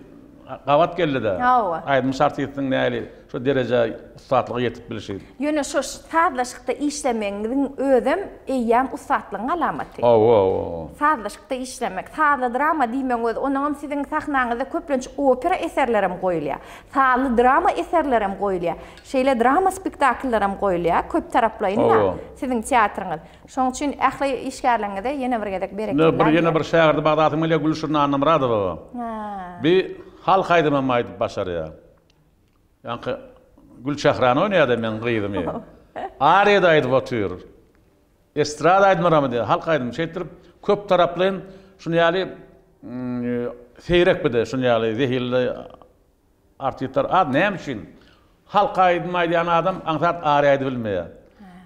gabat geldi-de. Hawa. Aýdymçy artistiň nähili şu derejä ussatlyga ýetip bilşi. Ýöne şu sazlaşykda işlemegiňiziň özem eýýäm ussatlygyň alamaty. Hawa, hawa. Sazlaşykda işlemek, sazly drama diýmegiň özi, onnoňam siziň sahnaňyzda köplenç opera eserlerem goýulýar. Sazly drama eserlerem goýulýar. Şeýle drama spektakllaram goýulýar, köptaraplaýyn-da siziň teatryňyz. Şonuň üçin ähli işgärleriňize ýene bir gezek berekella Indi bir ýene diýýän. bir şägirdi bagdatym gelýär Gülşirin Annamyradowa. Bi halk aýdymam aýdyp başarýar. Ýaňky Gülçährany oýnaýar-da meň gyzymy. Ariýa-da aýdyp otyr. Estrada aýdymlaram aýdýar, halk aýdymy. Şeýtdirip köptaraplaýyn şuny ýaly seýrek bir-de şuny ýaly zehinli Artistler az näme üçin? Halk aýdymy aýdýan adam aňsat ary aýdyp bilmeýär.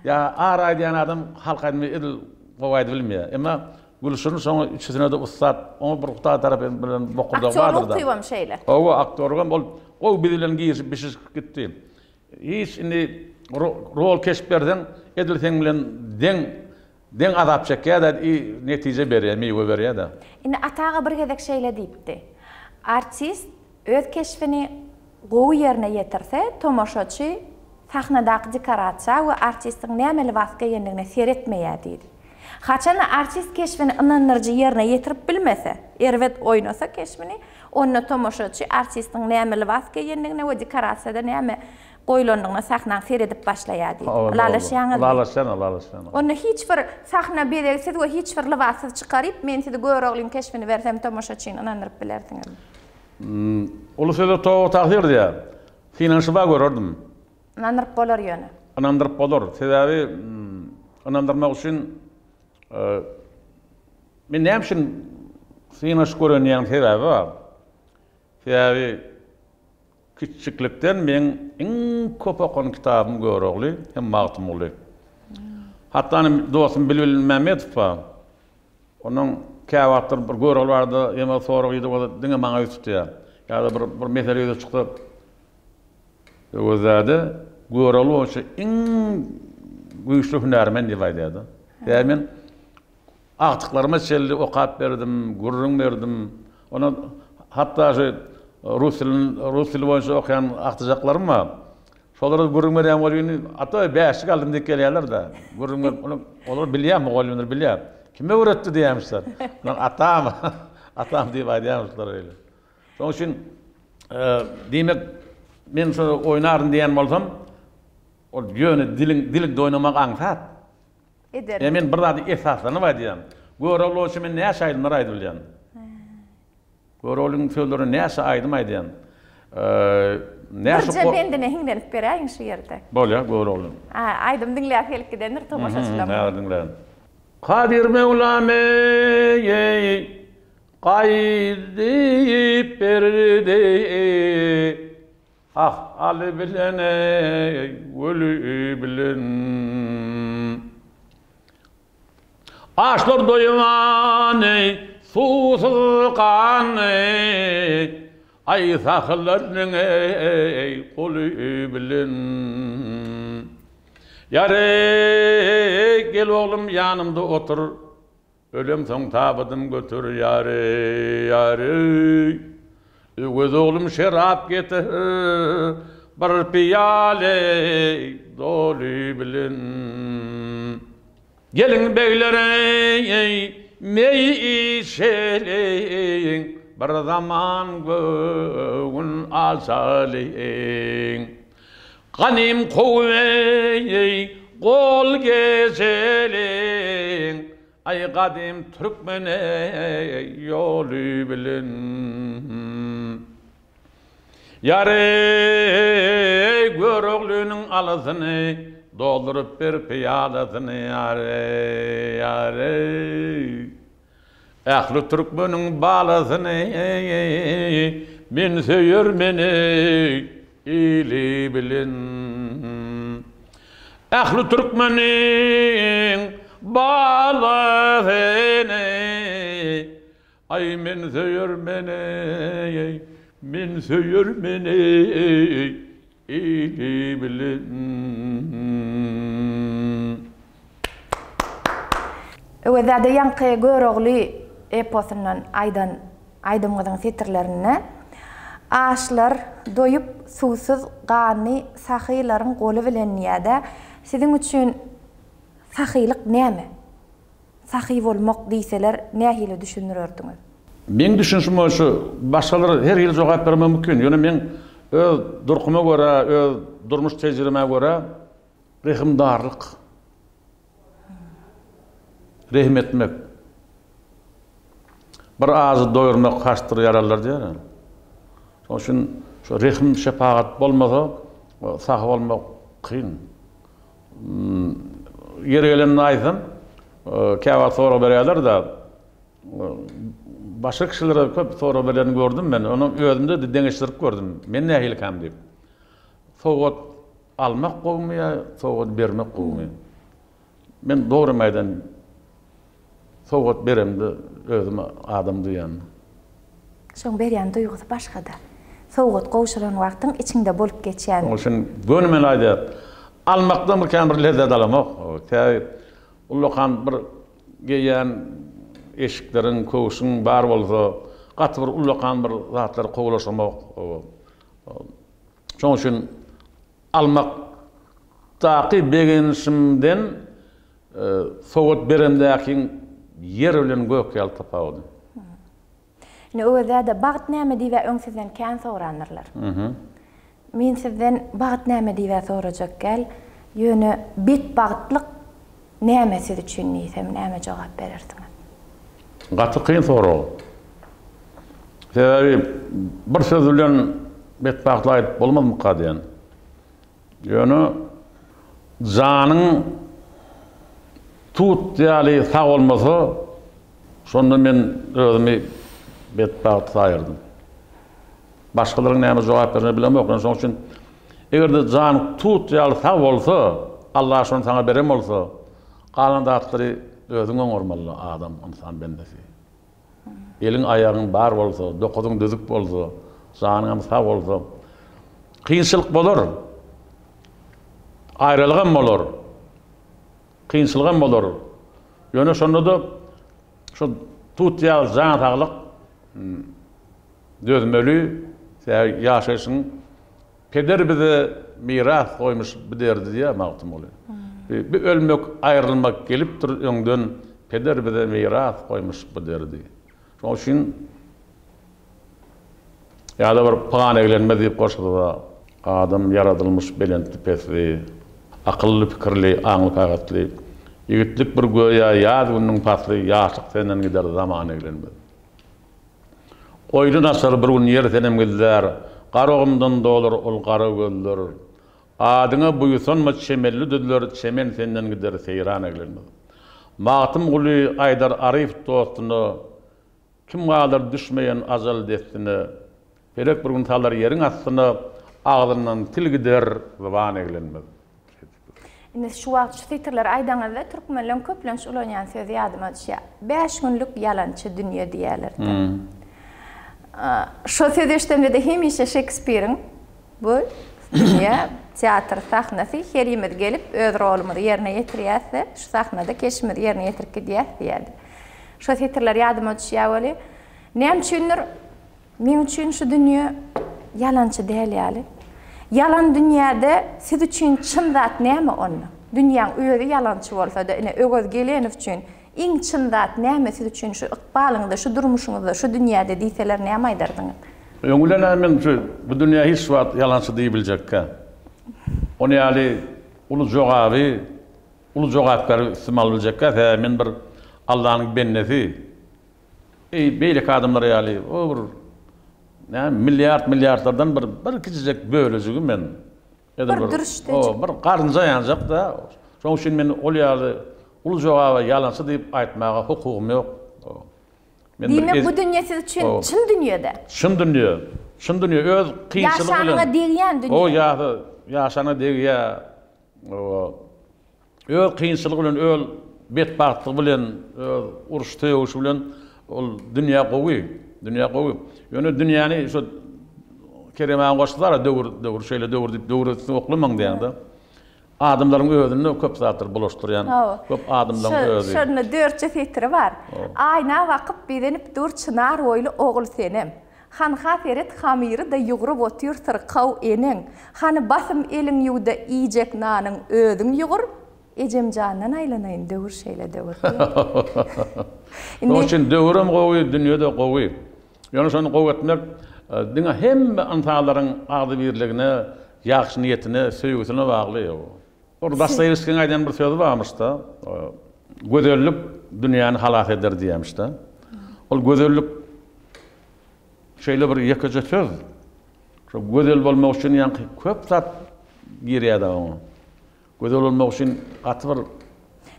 Ýa ary aýdýan adam halk aýdymy edil gowy aýdyp bilmeýär. Emma Gülşirin şoňa üçüsine-de ussat. Oňa bir Hudaý tarapy bilen bokurdagy bardyr-da. Aktýorlyk ukybam şeýle. Hawa, aktýorlygam ol gowy biz bilen girişip bişişip gitdi. Hiç indi rol keşp berseň edil seň bilen deň deň azap çekýär-de i netije berýär, miwe berýär-de. Indi Ata aga bir gezek şeýle diýipdi. Artist. öz keşbini gowy ýerine ýetirse, tomaşaçy sahnadaky dekorasiýa we artistiň näme lybas geýendigine seretmeýär diýdi. Haçanda artist keşbini ynandyryjy ýerine ýetirip bilmese, erbet oýnasa keşbini, onda tomaşaçy artistiň näme lybas geýendigine we dekorasiýada näme goýlandygyna sahnaň seredip başlaýar diýdi. Ylalaşýaňyzmy? Ylalaşýan, ylalaşýan. Onda hiç bir sahna bezegsiz we hiç bir lybassyz çykaryp, men sizi Göroglyň keşbini bersem tomaşaçyny ynandyryp bilersiňizmi? Uly söze toba tagsyr diýýär. Synanyşyba görerdim. Ynandyryp bolar ýöne. Ynandyryp bolar. Sebäbi ynandyrmak üçin men näme üçin synanyşyp göreýin diýýän sebäbi bar. Sebäbi kiçjiklikden meň iň köp okan kitabym Görogly hem Magtymguly. Hatda dostum Bilbil Mämmedow bar. Onuň käwagtlar bir Görogly barada ýene sorag ýüze bolsa diňe maňa ýüz tutýar. Ýa-da bir bir mesele ýüze çyksa Öwezzade Görogly boýunça iň güýçli hünärmen diýip aýdýar-da. Sebäbi men agtyklaryma çenli okap berdim, gürrüň berdim. Ondan hatda şu rus dilini rus dili boýunça okaýan agtyjaklarym bar. Şolara gürrüň berýän welin, ata bäşlik aldym diýip gelýärler-de. Gürrüň berip, olar, olar bilýär, mugallymlar bilýär. Kim öwretdi diýýärmişler. Olar atam, atam diýip aýdýarmyşlar öýle. Şonuň üçin, diýmek, men şo oýnaryn diýen bolsam, ol ýöne diliň, diliňde oýnamak aňsat. Ederdim. Ýa men bir zady esaslanyp aýdýan. Görogly üçin men näçe aýdymlar aýdyp bilýän. Göroglyň sözlerine näçe aýdym aýdýan. Näçe Birje bendine hiňlenip beräýiň şu ýerde. Bolýar Görogly. Aýdym diňläp gelip gidendir tomaşaçylarymyz. Häzir diňlärin. Kadyr Möwlam eý, gaýdyp berdi. Ah, Aly bilen eý, Weli bilen. Açlar doýman eý, suwsuz gan eý, Aý sahylaryň eý, goly bilen. Ýar eý, gel oglum ýanymda otur, Ölemsoň tabydym götür ýary, ýary. Öwez oglum şerap getir, bir pyýale doly bilen. Geliň begler eý, meý içeliň, bir zaman göwün açalyň. Ganym kowup eý, gol geçeliň, Aý gadym türkmen eý, ýoly bilen. Ýar eý, Göroglynyň alasyny, Dolduryp ber pyýalasyny, ýar eý, ýar eý. Ähli türkmeniň balasyny men söýer meni ili bilen. Ähli türkmeniň balasyny aý men söýer meni men söýer meni Ili bilen. Öwezdäde ýaňky Görogly eposyndan aýdan aýdymyňyzyň setirlerinde Açlar doýup, suwsuz gandy sahylaryň goly bilen diýýär-de, siziň üçin sahylyk näme? Sahy bolmak diýseler nähili düşündirerdiňiz? Meň düşünişim boýunça başgalar her hili jogap bermegi mümkin. Ýöne meň öz durkuma görä, öz durmuş tejribäme görä rehimdarlyk, rehim etmek, bir ajy doýurmak haçdyr ýaralylar diýýär. Şonuň üçin şu rehim-şepagat bolmasa sahy bolmak kyn. Ýeri gelende aýtsam, käwagt sorag berýärler-de, başga kişilere köp sorag berlenini gördüm men, ony özümde-de deňeşdirip gördüm, men nähilikäm diýip. Sowgat almak gowumy ýa sowgat bermek gowumy? Men dogrymy aýdan, Sowgat beremde özümi adam duýan. Şoň berýän duýgusy başgada. Sowgat gowşuran wagtyň içiňde bolup geçýän. Şoň üçin gönümel aýdýar. Almakdan bir kän bir lezzet alamok. Sebäbi ullakan bir geýýän eşikleriň, köwşüň bar bolsa, Gaty bir ullakan bir zatlary kowlaşamok. Şonuň üçin almakdaky begenişimden sowgat beremdäkiň ýer bilen gök ýaly tapawudy. Indi Öwez däde, bagt näme diýibä öň sizden kän sorandyrlar. Men sizden bagt näme diýibä sorajak däl, ýöne betbagtlyk näme siz üçin diýsem näme jogap berersiňiz? Gaty kyn sorag. Sebäbi bir söz bilen betbagtlyk aýdyp bolmazmyka diýen. Ýöne janyň tut ýaly sag bolmasa, şonda men özümi betbagt saýardym. Başgalaryň näme jogap berjegini bilemok. Men şonuň üçin eger-de janyň tut ýaly sag bolsa, Allah şony saňa beren bolsa, galan zatlary özüň oňarmaly adam, ynsan bendesi. Eliň aýagyň bar bolsa, dokuzyň düzük bolsa, janyňam sag bolsa, kynçylyk bolar. Aýralygam bolar. Kynçylygam bolar. Ýöne şonda-da şu tut ýaly jan saglyk dözmeli. Sebäbi ýaşaýşyň Peder bize miras goýmuş bu derdi diýýär Magtymguly. Bi ölmek, aýrylmak gelipdir öňden, peder bize miras goýmuş bu derdi. Şonuň üçin ýa-da bir Pygan eglenmez diýip goşgusy bar. Adam ýaradylmyş belentli-pesli, akylly-pikirli, aňly-paýhasly. Ýigitlik bir göýä ýaz gününiň pasly, ýaşlyk senden gider, zaman eglenmez. Oýly naçar bir gün ýer senem gizlär, Garagumdan dolar ol gara gözler. Adyňa buýsanma çemenli düzler, Çemen senden gider, seýran eglenmez. Magtymguly aýdar aryf dostuna, Kim galar düşmeýen ajal destine. Pelek bir gün salar ýeriň astyna, Agzyndan til gider, zyban eglenmez. Indi şu wagt şu setirleri aýdaňyzda türkmenleň köplenç ulanýan sözi ýadyma düşýär. Bäş günlük ýalançy dünýe diýýärler-de. Şo sözi eşidemde-de hemişe Şekspiriň bu dünýe teatr sahnasy herimiz gelip öz rolumyzy ýerine ýetirýäs-de, şu sahnada keşbimizi ýerine ýetirip gidýäs diýýärdi. Şo setirler ýadyma düşýär weli, näme üçindir Meň üçin şu dünýe ýalançy däl ýaly. Ýalan dünýäde siz üçin çyn zat näme onda? Dünýäň özi ýalançy bolsa-da, ine Öwez Gelenow üçin iň çyn zat näme siz üçin şu ykbalyňyzda, şu durmuşyňyzda, şu dünýäde diýseler näme aýdardyňyz? Öňi bilen-ä men şu bu dünýä hiç wagt ýalançy diýibiljekkä. Ony ýaly uly jogaby, uly jogapkärligi üstüme alybiljekkä, sebäbi men bir Allanyň bendesi. Eý, beýleki adamlar ýaly, o bir, näme, milliard-milliardlardan bir, bir kiçijek bölejigi men. Edil bir dürüşdejik. O, bir garynja ýanjak-da. Şonuň üçin men ol ýaly uly jogaba ýalançy diýip aýtmaga hukugym ýok. Men bir Diýmek, bu dünýe siz üçin çyn dünýe-de. Çyn dünýe. Çyn dünýe. Öz kynçylygy bilen. Ýaşanyňa degýän dünýe. O, ýaşanyňa degýär. O, Öz kynçylygy bilen, öz betbagtlygy bilen, öz uruş-sögüşi bilen ol dünýä gowy, dünýä gowy. Ýöne dünýäni şo Kerem agaň goşgusy bar-a, döwür, döwür, şeýle döwür diýip, döwür üstüne oklamaň diýende. Adamlaryň özünde köp zatlar bulaşdyrýan, köp adamlaryň özi. Şonda dörtje setiri bar. Aýna bakyp bezenip dur çynar boýly Ogulsenem. Hanha seret hamyry-da ýugrup otyr syrkaw eneň. Hany basym eliň ýuwda iýjek nanyň özüň ýugur. Ejemjandan aýlanaýyn döwür şeýle döwür diýýär. Şonuň üçin döwürem gowy, dünýe-de gowy. Ýöne şony gowy etmek diňe hemme ynsanlaryň agzybirligine, ýagşy niýetine, söýgüsine bagly. Bir Dostoýewskiniň aýdan bir sözi barmyş-da, Gözellik dünýäni halas eder diýýärmiş-de. Ol gözellik şeýle bir ýekeje söz. Şo gözel bolmak üçin ýaňky köp zat girýär-de oňa. Gözel bolmak üçin gaty bir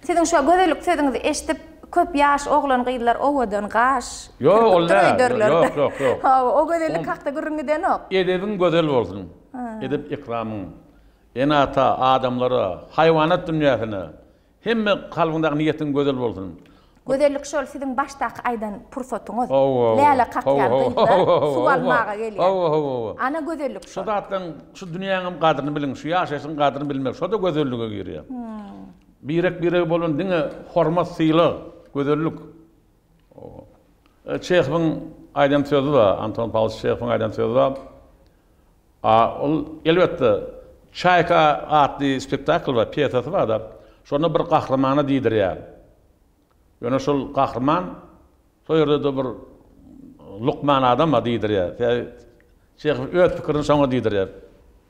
Siziň şo gözellik sözüňizi eşidip, köp ýaş oglan-gyzlar owadan gaş, Ýok, ol däl. Ýok, ýok, ýok. Hawa, o gözellik hakda gürrüň gidenok. Edebiň gözel bolsun. Edep-ekramyň. Ene-ata, adamlara, haýwanat dünýäsine, hemme kalbyňdaky niýetiň gözel bolsun. Gözellik şol siziň başdaky aýdan pursatyňyz. Läle kakýan gyzlar suw almaga gelýär. Ana gözellik şol. Şu zatlaryň, şu dünýäňem gadryny biliň, şu ýaşaýşyň gadryny bilmek, şo-da gözellige girýär. Birek-birege bolan diňe hormat-sylag, gözellik. Çehowyň aýdan sözi bar, Anton Pawlowiç Çehowyň aýdan sözi bar. A ol elbetde Çaýka atly spektakl bar, pýesasy bar-da. Şonda bir gahrymana diýdirýär. Ýöne şol gahryman şo ýerde-de bir lukman adama diýdirýär. Sebäbi Çehow öz pikirini şoňa diýdirýär.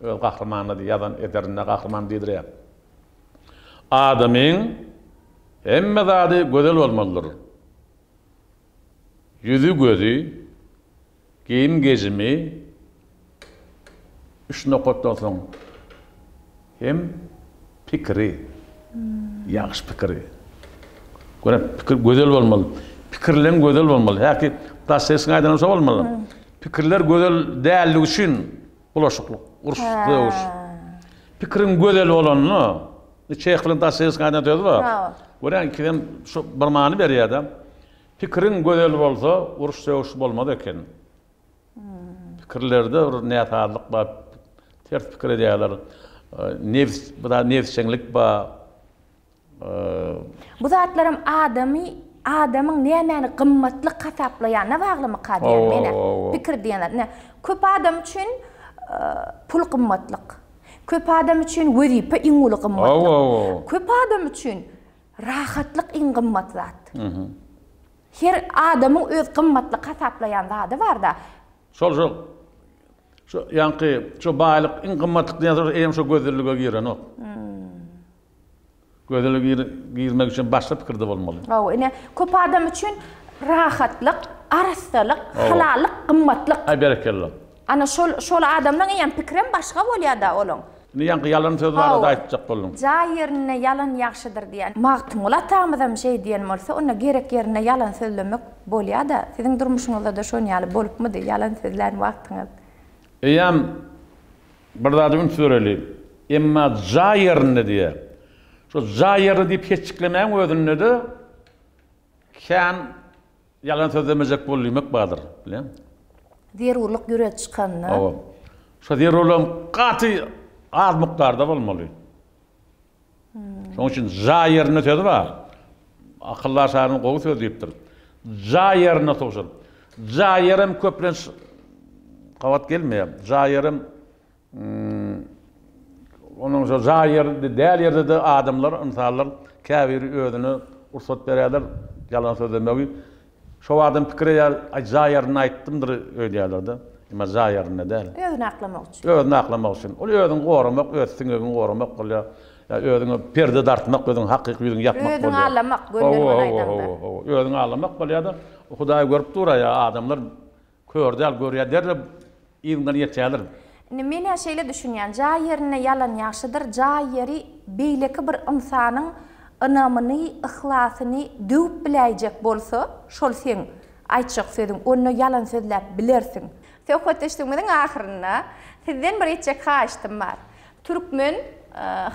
Öz gahrymanyna ýazan eserinde gahrymany diýdirýär. Adamyň hemme zady gözel bolmalydyr. Ýüzi-gözi, geýim-gejimi üç nokatdan soň hem pikiri, ýagşy pikiri. Görä, pikir gözel bolmaly. Pikirleň gözel bolmaly. Häki Dostoýewskiň aýdany şo bolmaly. Pikirler gözel dälligi üçin bulaşyklyk, uruş, döwüş. Pikiriň gözel bolanda, Çehow bilen Dostoýewskiň aýdan sözi bar. Görä, ikisem şo bir many berýär-de. Pikiriň gözel bolsa, uruş-sögüş bolmaz eken. Pikirlerde bir näsazlyk bar, ters pikir edýärler. Nebs, bir zat nebsjeňlik bar. Bu zatlaram adamy, adamyň nämäni gymmatlyk hasaplaýanyna baglymyka diýýän men-ä. Pikir diýen zat. Ine, köp adam üçin pul gymmatlyk. Köp adam üçin wezipe iň uly gymmatlyk. Köp adam üçin Rahatlyk iň gymmat zat. Her adamyň öz gymmatlyk hasaplaýan zady barda. Şol şol şo ýaňky şo baýlyk iň gymmatlyk diýen söz eýýäm şo gözellige girenok. Gözellige girmek üçin başga pikirde bolmaly. Hawa, ine köp adam üçin rahatlyk, arassalyk, halallyk gymmatlyk. Aý berekella. Ana şol şol adamlaň eýýäm pikirem başga bolýada olaň. Indi ýaňky ýalan söz barada aýtjak bolduň. Jaý ýerinde ýalan ýagşydyr diýen. Magtymguly atamyzam şeý diýen bolsa, onda gerek ýerinde ýalan sözlemek bolýada. Siziň durmuşyňyzdada şon ýaly bolupmydy ýalan sözlän wagtyňyz? Eýýäm bir zada üns bereli. Emma jaý ýerinde diýýär. Şo jaý ýerinde diýip heçjiklemäň özünde-de kän Ýalan sözlemejek bol diýmek bardyr, bilýäňmi? Zerurlyk ýüze çykanda. Hawa. Şo zerurlygam gaty az mukdarda bolmaly. Şonuň üçin jaý ýerinde sözi bar. Akyldar şahyryň gowy sözi diýipdir. Jaý ýerinde towşan. Jaý ýerem köplenç gabat gelmeýär. Jaý ýerem Onuň şo jaý ýerde däl ýerde-de adamlar, ynsanlar käbiri özüne rugsat berýärler ýalan sözlemegi. Şo adam pikir edýär, aý jaý ýerinde aýtdymdyr öýdýärler-de. Emma jaý ýerinde däl. Özüni aklamak üçin. Özüni aklamak üçin. Ol özüňi goramak, öz siňegiňi goramak bolýar. Ýa özüňe perde dartmak, özüň hakyky ýüzüňi ýapmak bolýar. Özüňi aldamak, gönden-göni aýdaňda. Hawa, hawa, hawa. Özüňi aldamak bolýar-da. Hudaý görüp dur-a ýa adamlar Kör däl, görýär derrew yzyňdan ýetýärler. Indi men-ä şeýle düşünýän, jaý ýerinde ýalan ýagşydyr, jaý ýeri beýleki bir ynsanyň ynamyny, yhlasyny döwüp biläýjek bolsa, şol seň aýtjak sözüň, onda ýalan sözläp bilersiň. Söhbetdeşligimiziň ahyrynda sizden bir etjek haýyştym bar. Türkmen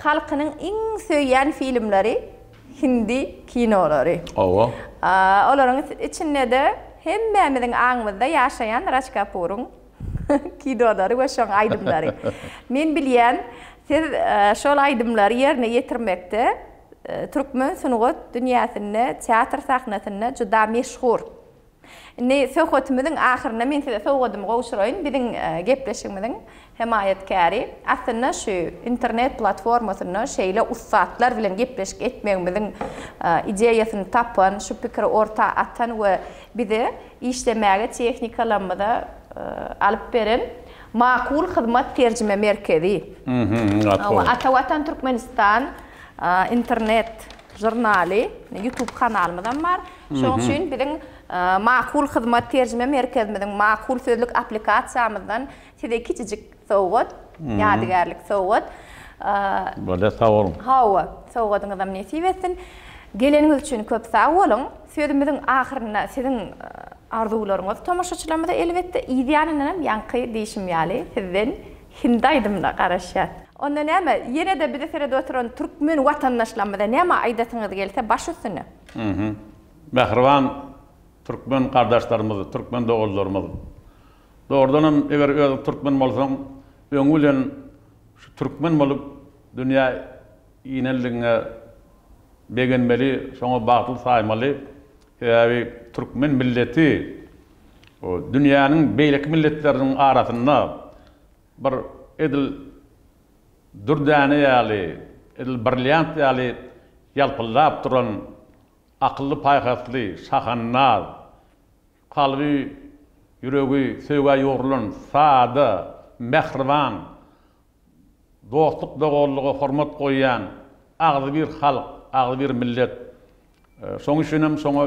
halkynyň iň söýýän filmleri hindi kinolary. Hawa. Olaryň içinde-de hemmämiziň aňymyzda ýaşaýan Raj Kapuryň kinolary we şoň aýdymlary. Men bilýän, siz şol aýdymlary ýerine ýetirmekde türkmen sungat dünýäsinde, teatr sahnasynda juda meşhur. Indi söhbetimiziň ahyrynda men size sowgadymy gowşuraýyn. Biziň gepleşigimiziň hemaýatkäri, aslynda şu internet platformasynda şeýle ussatlar bilen gepleşik etmegimiziň ideýasyny tapan, şu pikiri orta atan we bize işlemäge tehnikalarymyza alyp beren Makul Hyzmat Terjime Merkezi. Ata Watan Türkmenistan internet žurnaly, YouTube kanalymyzam bar. Şonuň üçin biziň Makul Hyzmat terjime merkezimiziň Makul Sözlük applikasiýamyzdan size kiçijik sowgat, ýadygärlik sowgat. Bolýar, sag boluň. Hawa, sowgadyňyzam nesip etsin. Geleniňiz üçin köp sag boluň. Sözümiziň ahyrynda siziň arzuwlaryňyz tomaşaçylarymyza elbetde, yz ýanyndanam ýaňky diýşim ýaly sizden hindi aýdymyna garaşýas. Onda näme, ýene-de bizi seredip oturan türkmen watandaşlarymyza näme aýdasyňyz gelse baş üstüne. Mähriban türkmen gardaşlarymyz, türkmen doganlarymyz! Dogrudanam eger özüň türkmen bolsaň, öňi bilen şu türkmen bolup dünýä inenligiňe begenmeli, şoňa bagtly saýmaly. Sebäbi türkmen milleti dünýäniň beýleki milletleriniň arasynda bir edil dürdäne ýaly, edil brilliant ýaly ýalpyldap duran akylly-paýhasly, şahandaz, kalby, ýüregi söýgä ýugrulan, sada, mähriban, dostluk-doganlyga hormat goýýan agzybir halk, agzybir millet. Şonuň üçin hem şoňa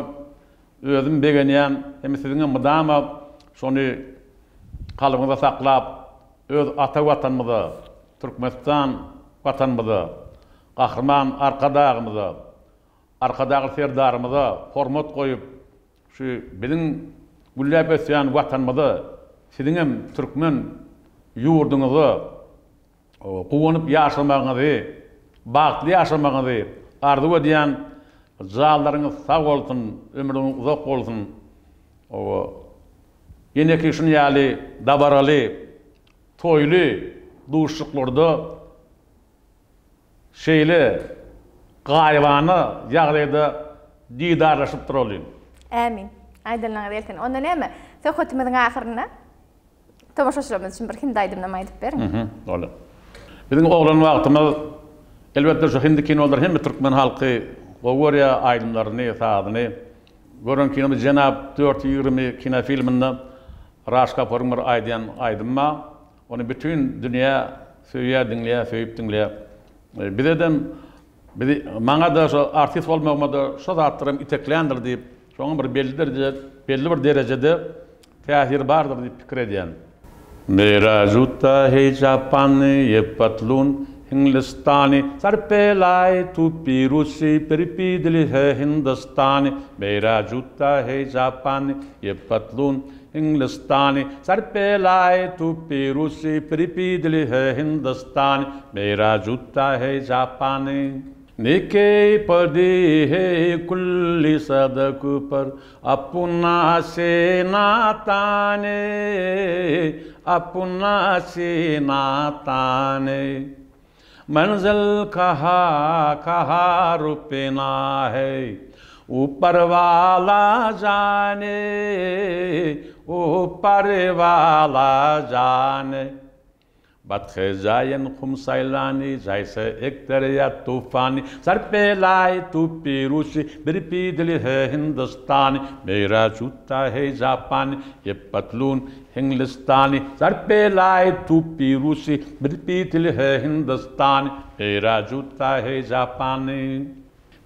özüm begenýän hem siziňem mydama şony kalbyňyzda saklap, öz ata Watanymyza, Türkmenistan Watanymyza, Gahryman Arkadagymyza, Arkadagly Serdarymyza hormat goýup, şu biziň gülläp ösýän Watanymyza, siziňem türkmen ýurduňyza guwanyp ýaşamagyňyzy, bagtly ýaşamagyňyzy arzuw edýän. Janlaryňyz sag bolsun, ömrüňiz uzak bolsun. Ýeneki şuny ýaly dabaraly, toýly duşuşyklarda şeýle gaýybana ýagdaýda didarlaşyp duralyň. Ämin. Aýdanyňyz gelsin. Onda näme, söhbetimiziň ahyrynda Tomaşaçylarymyz üçin bir hindi aýdymynam aýdyp beriň. Mhm, bolýar. Biziň oglan wagtymyz elbetde şu hindi kinolary hemme türkmen halky gowy görýär, aýdymlaryny, sazyny. Gören kinomyz Jenap 420 kinofilminde Raj Kapuryň bir aýdýan aýdymy bar. Ony bütin dünýä söýýär, diňleýär, söýüp diňleýär. Bizedem bizi maňa-da şo artist bolmagyma-da şo zatlar hem itekländir diýip, şoňa bir belli dereje belli bir derejede Täsiri bardyr diýip pikir edýän. Mera juta heý japany ye patlun hinglistani sar pe laý tupi rusi pir pi dil he hindistani mera juta heý japany ye patlun hinglistani sar pe laý tupi rusi pir pi dil he hindistani mera juta heý japany Nike padi he kulli sadak par Apuna sena tane, apuna sena tane. Manzil kaha kaha rupna hai, upar wala jane, upar wala jane. Bathyjaýyn kum saýlany, Jaýsa ek derýa tufany, Sar pelaý tupi rusi, Bir pidli he hindistany, Mera juta he japany, Ye patlun hinglistany, Sar pelaý tupi rusi, Bir pidli he hindistany, Mera juta he japany.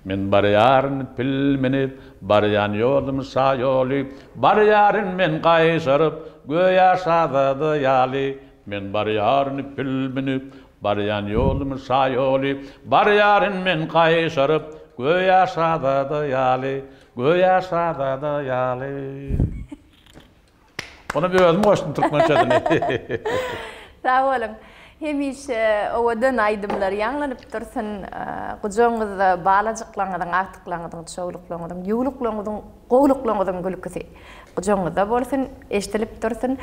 Men barýaryn pil minip, Barýan ýolum şa ýoly. Barýaryn men gaýşaryp, Göýä şazada ýaly. Men barýaryn pil minip, Barýan ýolum şa ýoly. Barýaryn men gaýşaryp, Göýä şazada ýaly, Göýä şazada ýaly. Ony bir özüm goşdum türkmençesini. Sag boluň. Hemişe owadan aýdymlar ýaňlanyp dursun. Gujagyňyzda balajyklaryňyzyň, agtyklaryňyzyň, çowluklaryňyzyň, ýuwluklaryňyzyň, gowluklaryňyzyň gülküsi gujagyňyzda bolsun, eşidilip dursun.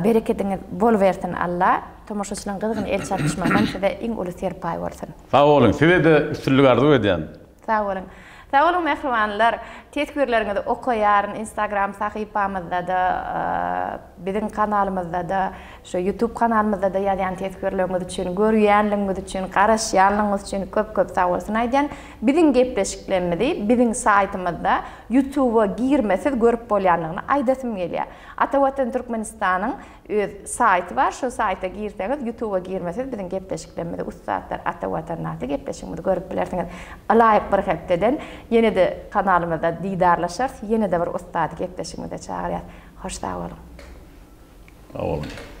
Berekediňiz bol bersin Alla. Tomaşaçylaryň gyzgyn el çarpyşmasam size iň uly serpaý bolsun. Sag boluň. Size-de üstünlik arzuw edýän. Sag boluň. Sag boluň mähribanlar. Teswirleriňizi okaýaryn Instagram sahypamyzdada, biziň kanalymyzdada, şu YouTube kanalymyzdada ýazýan teswirleriňiz üçin, görýänligiňiz üçin, garaşýanlygyňyz üçin köp köp sag bolsun aýdýan. Biziň gepleşiklerimizi biziň saýtymyzda YouTube-a girmesiz görüp bolýanlygyny aýdasym gelýär. Ata Watan Türkmenistanyň Öz saýty bar şo saýta girseňiz ýutuba girmesiz biziň gepleşiklerimizi ussatlar Ata Watan atly gepleşigimizi görüp bilersiňiz. Ylaýyk bir hepdeden ýenede kanalymyzda didarlaşarys ýenede bir ussady gepleşigimize çagyrýas. Hoş sag boluň. Sag boluň.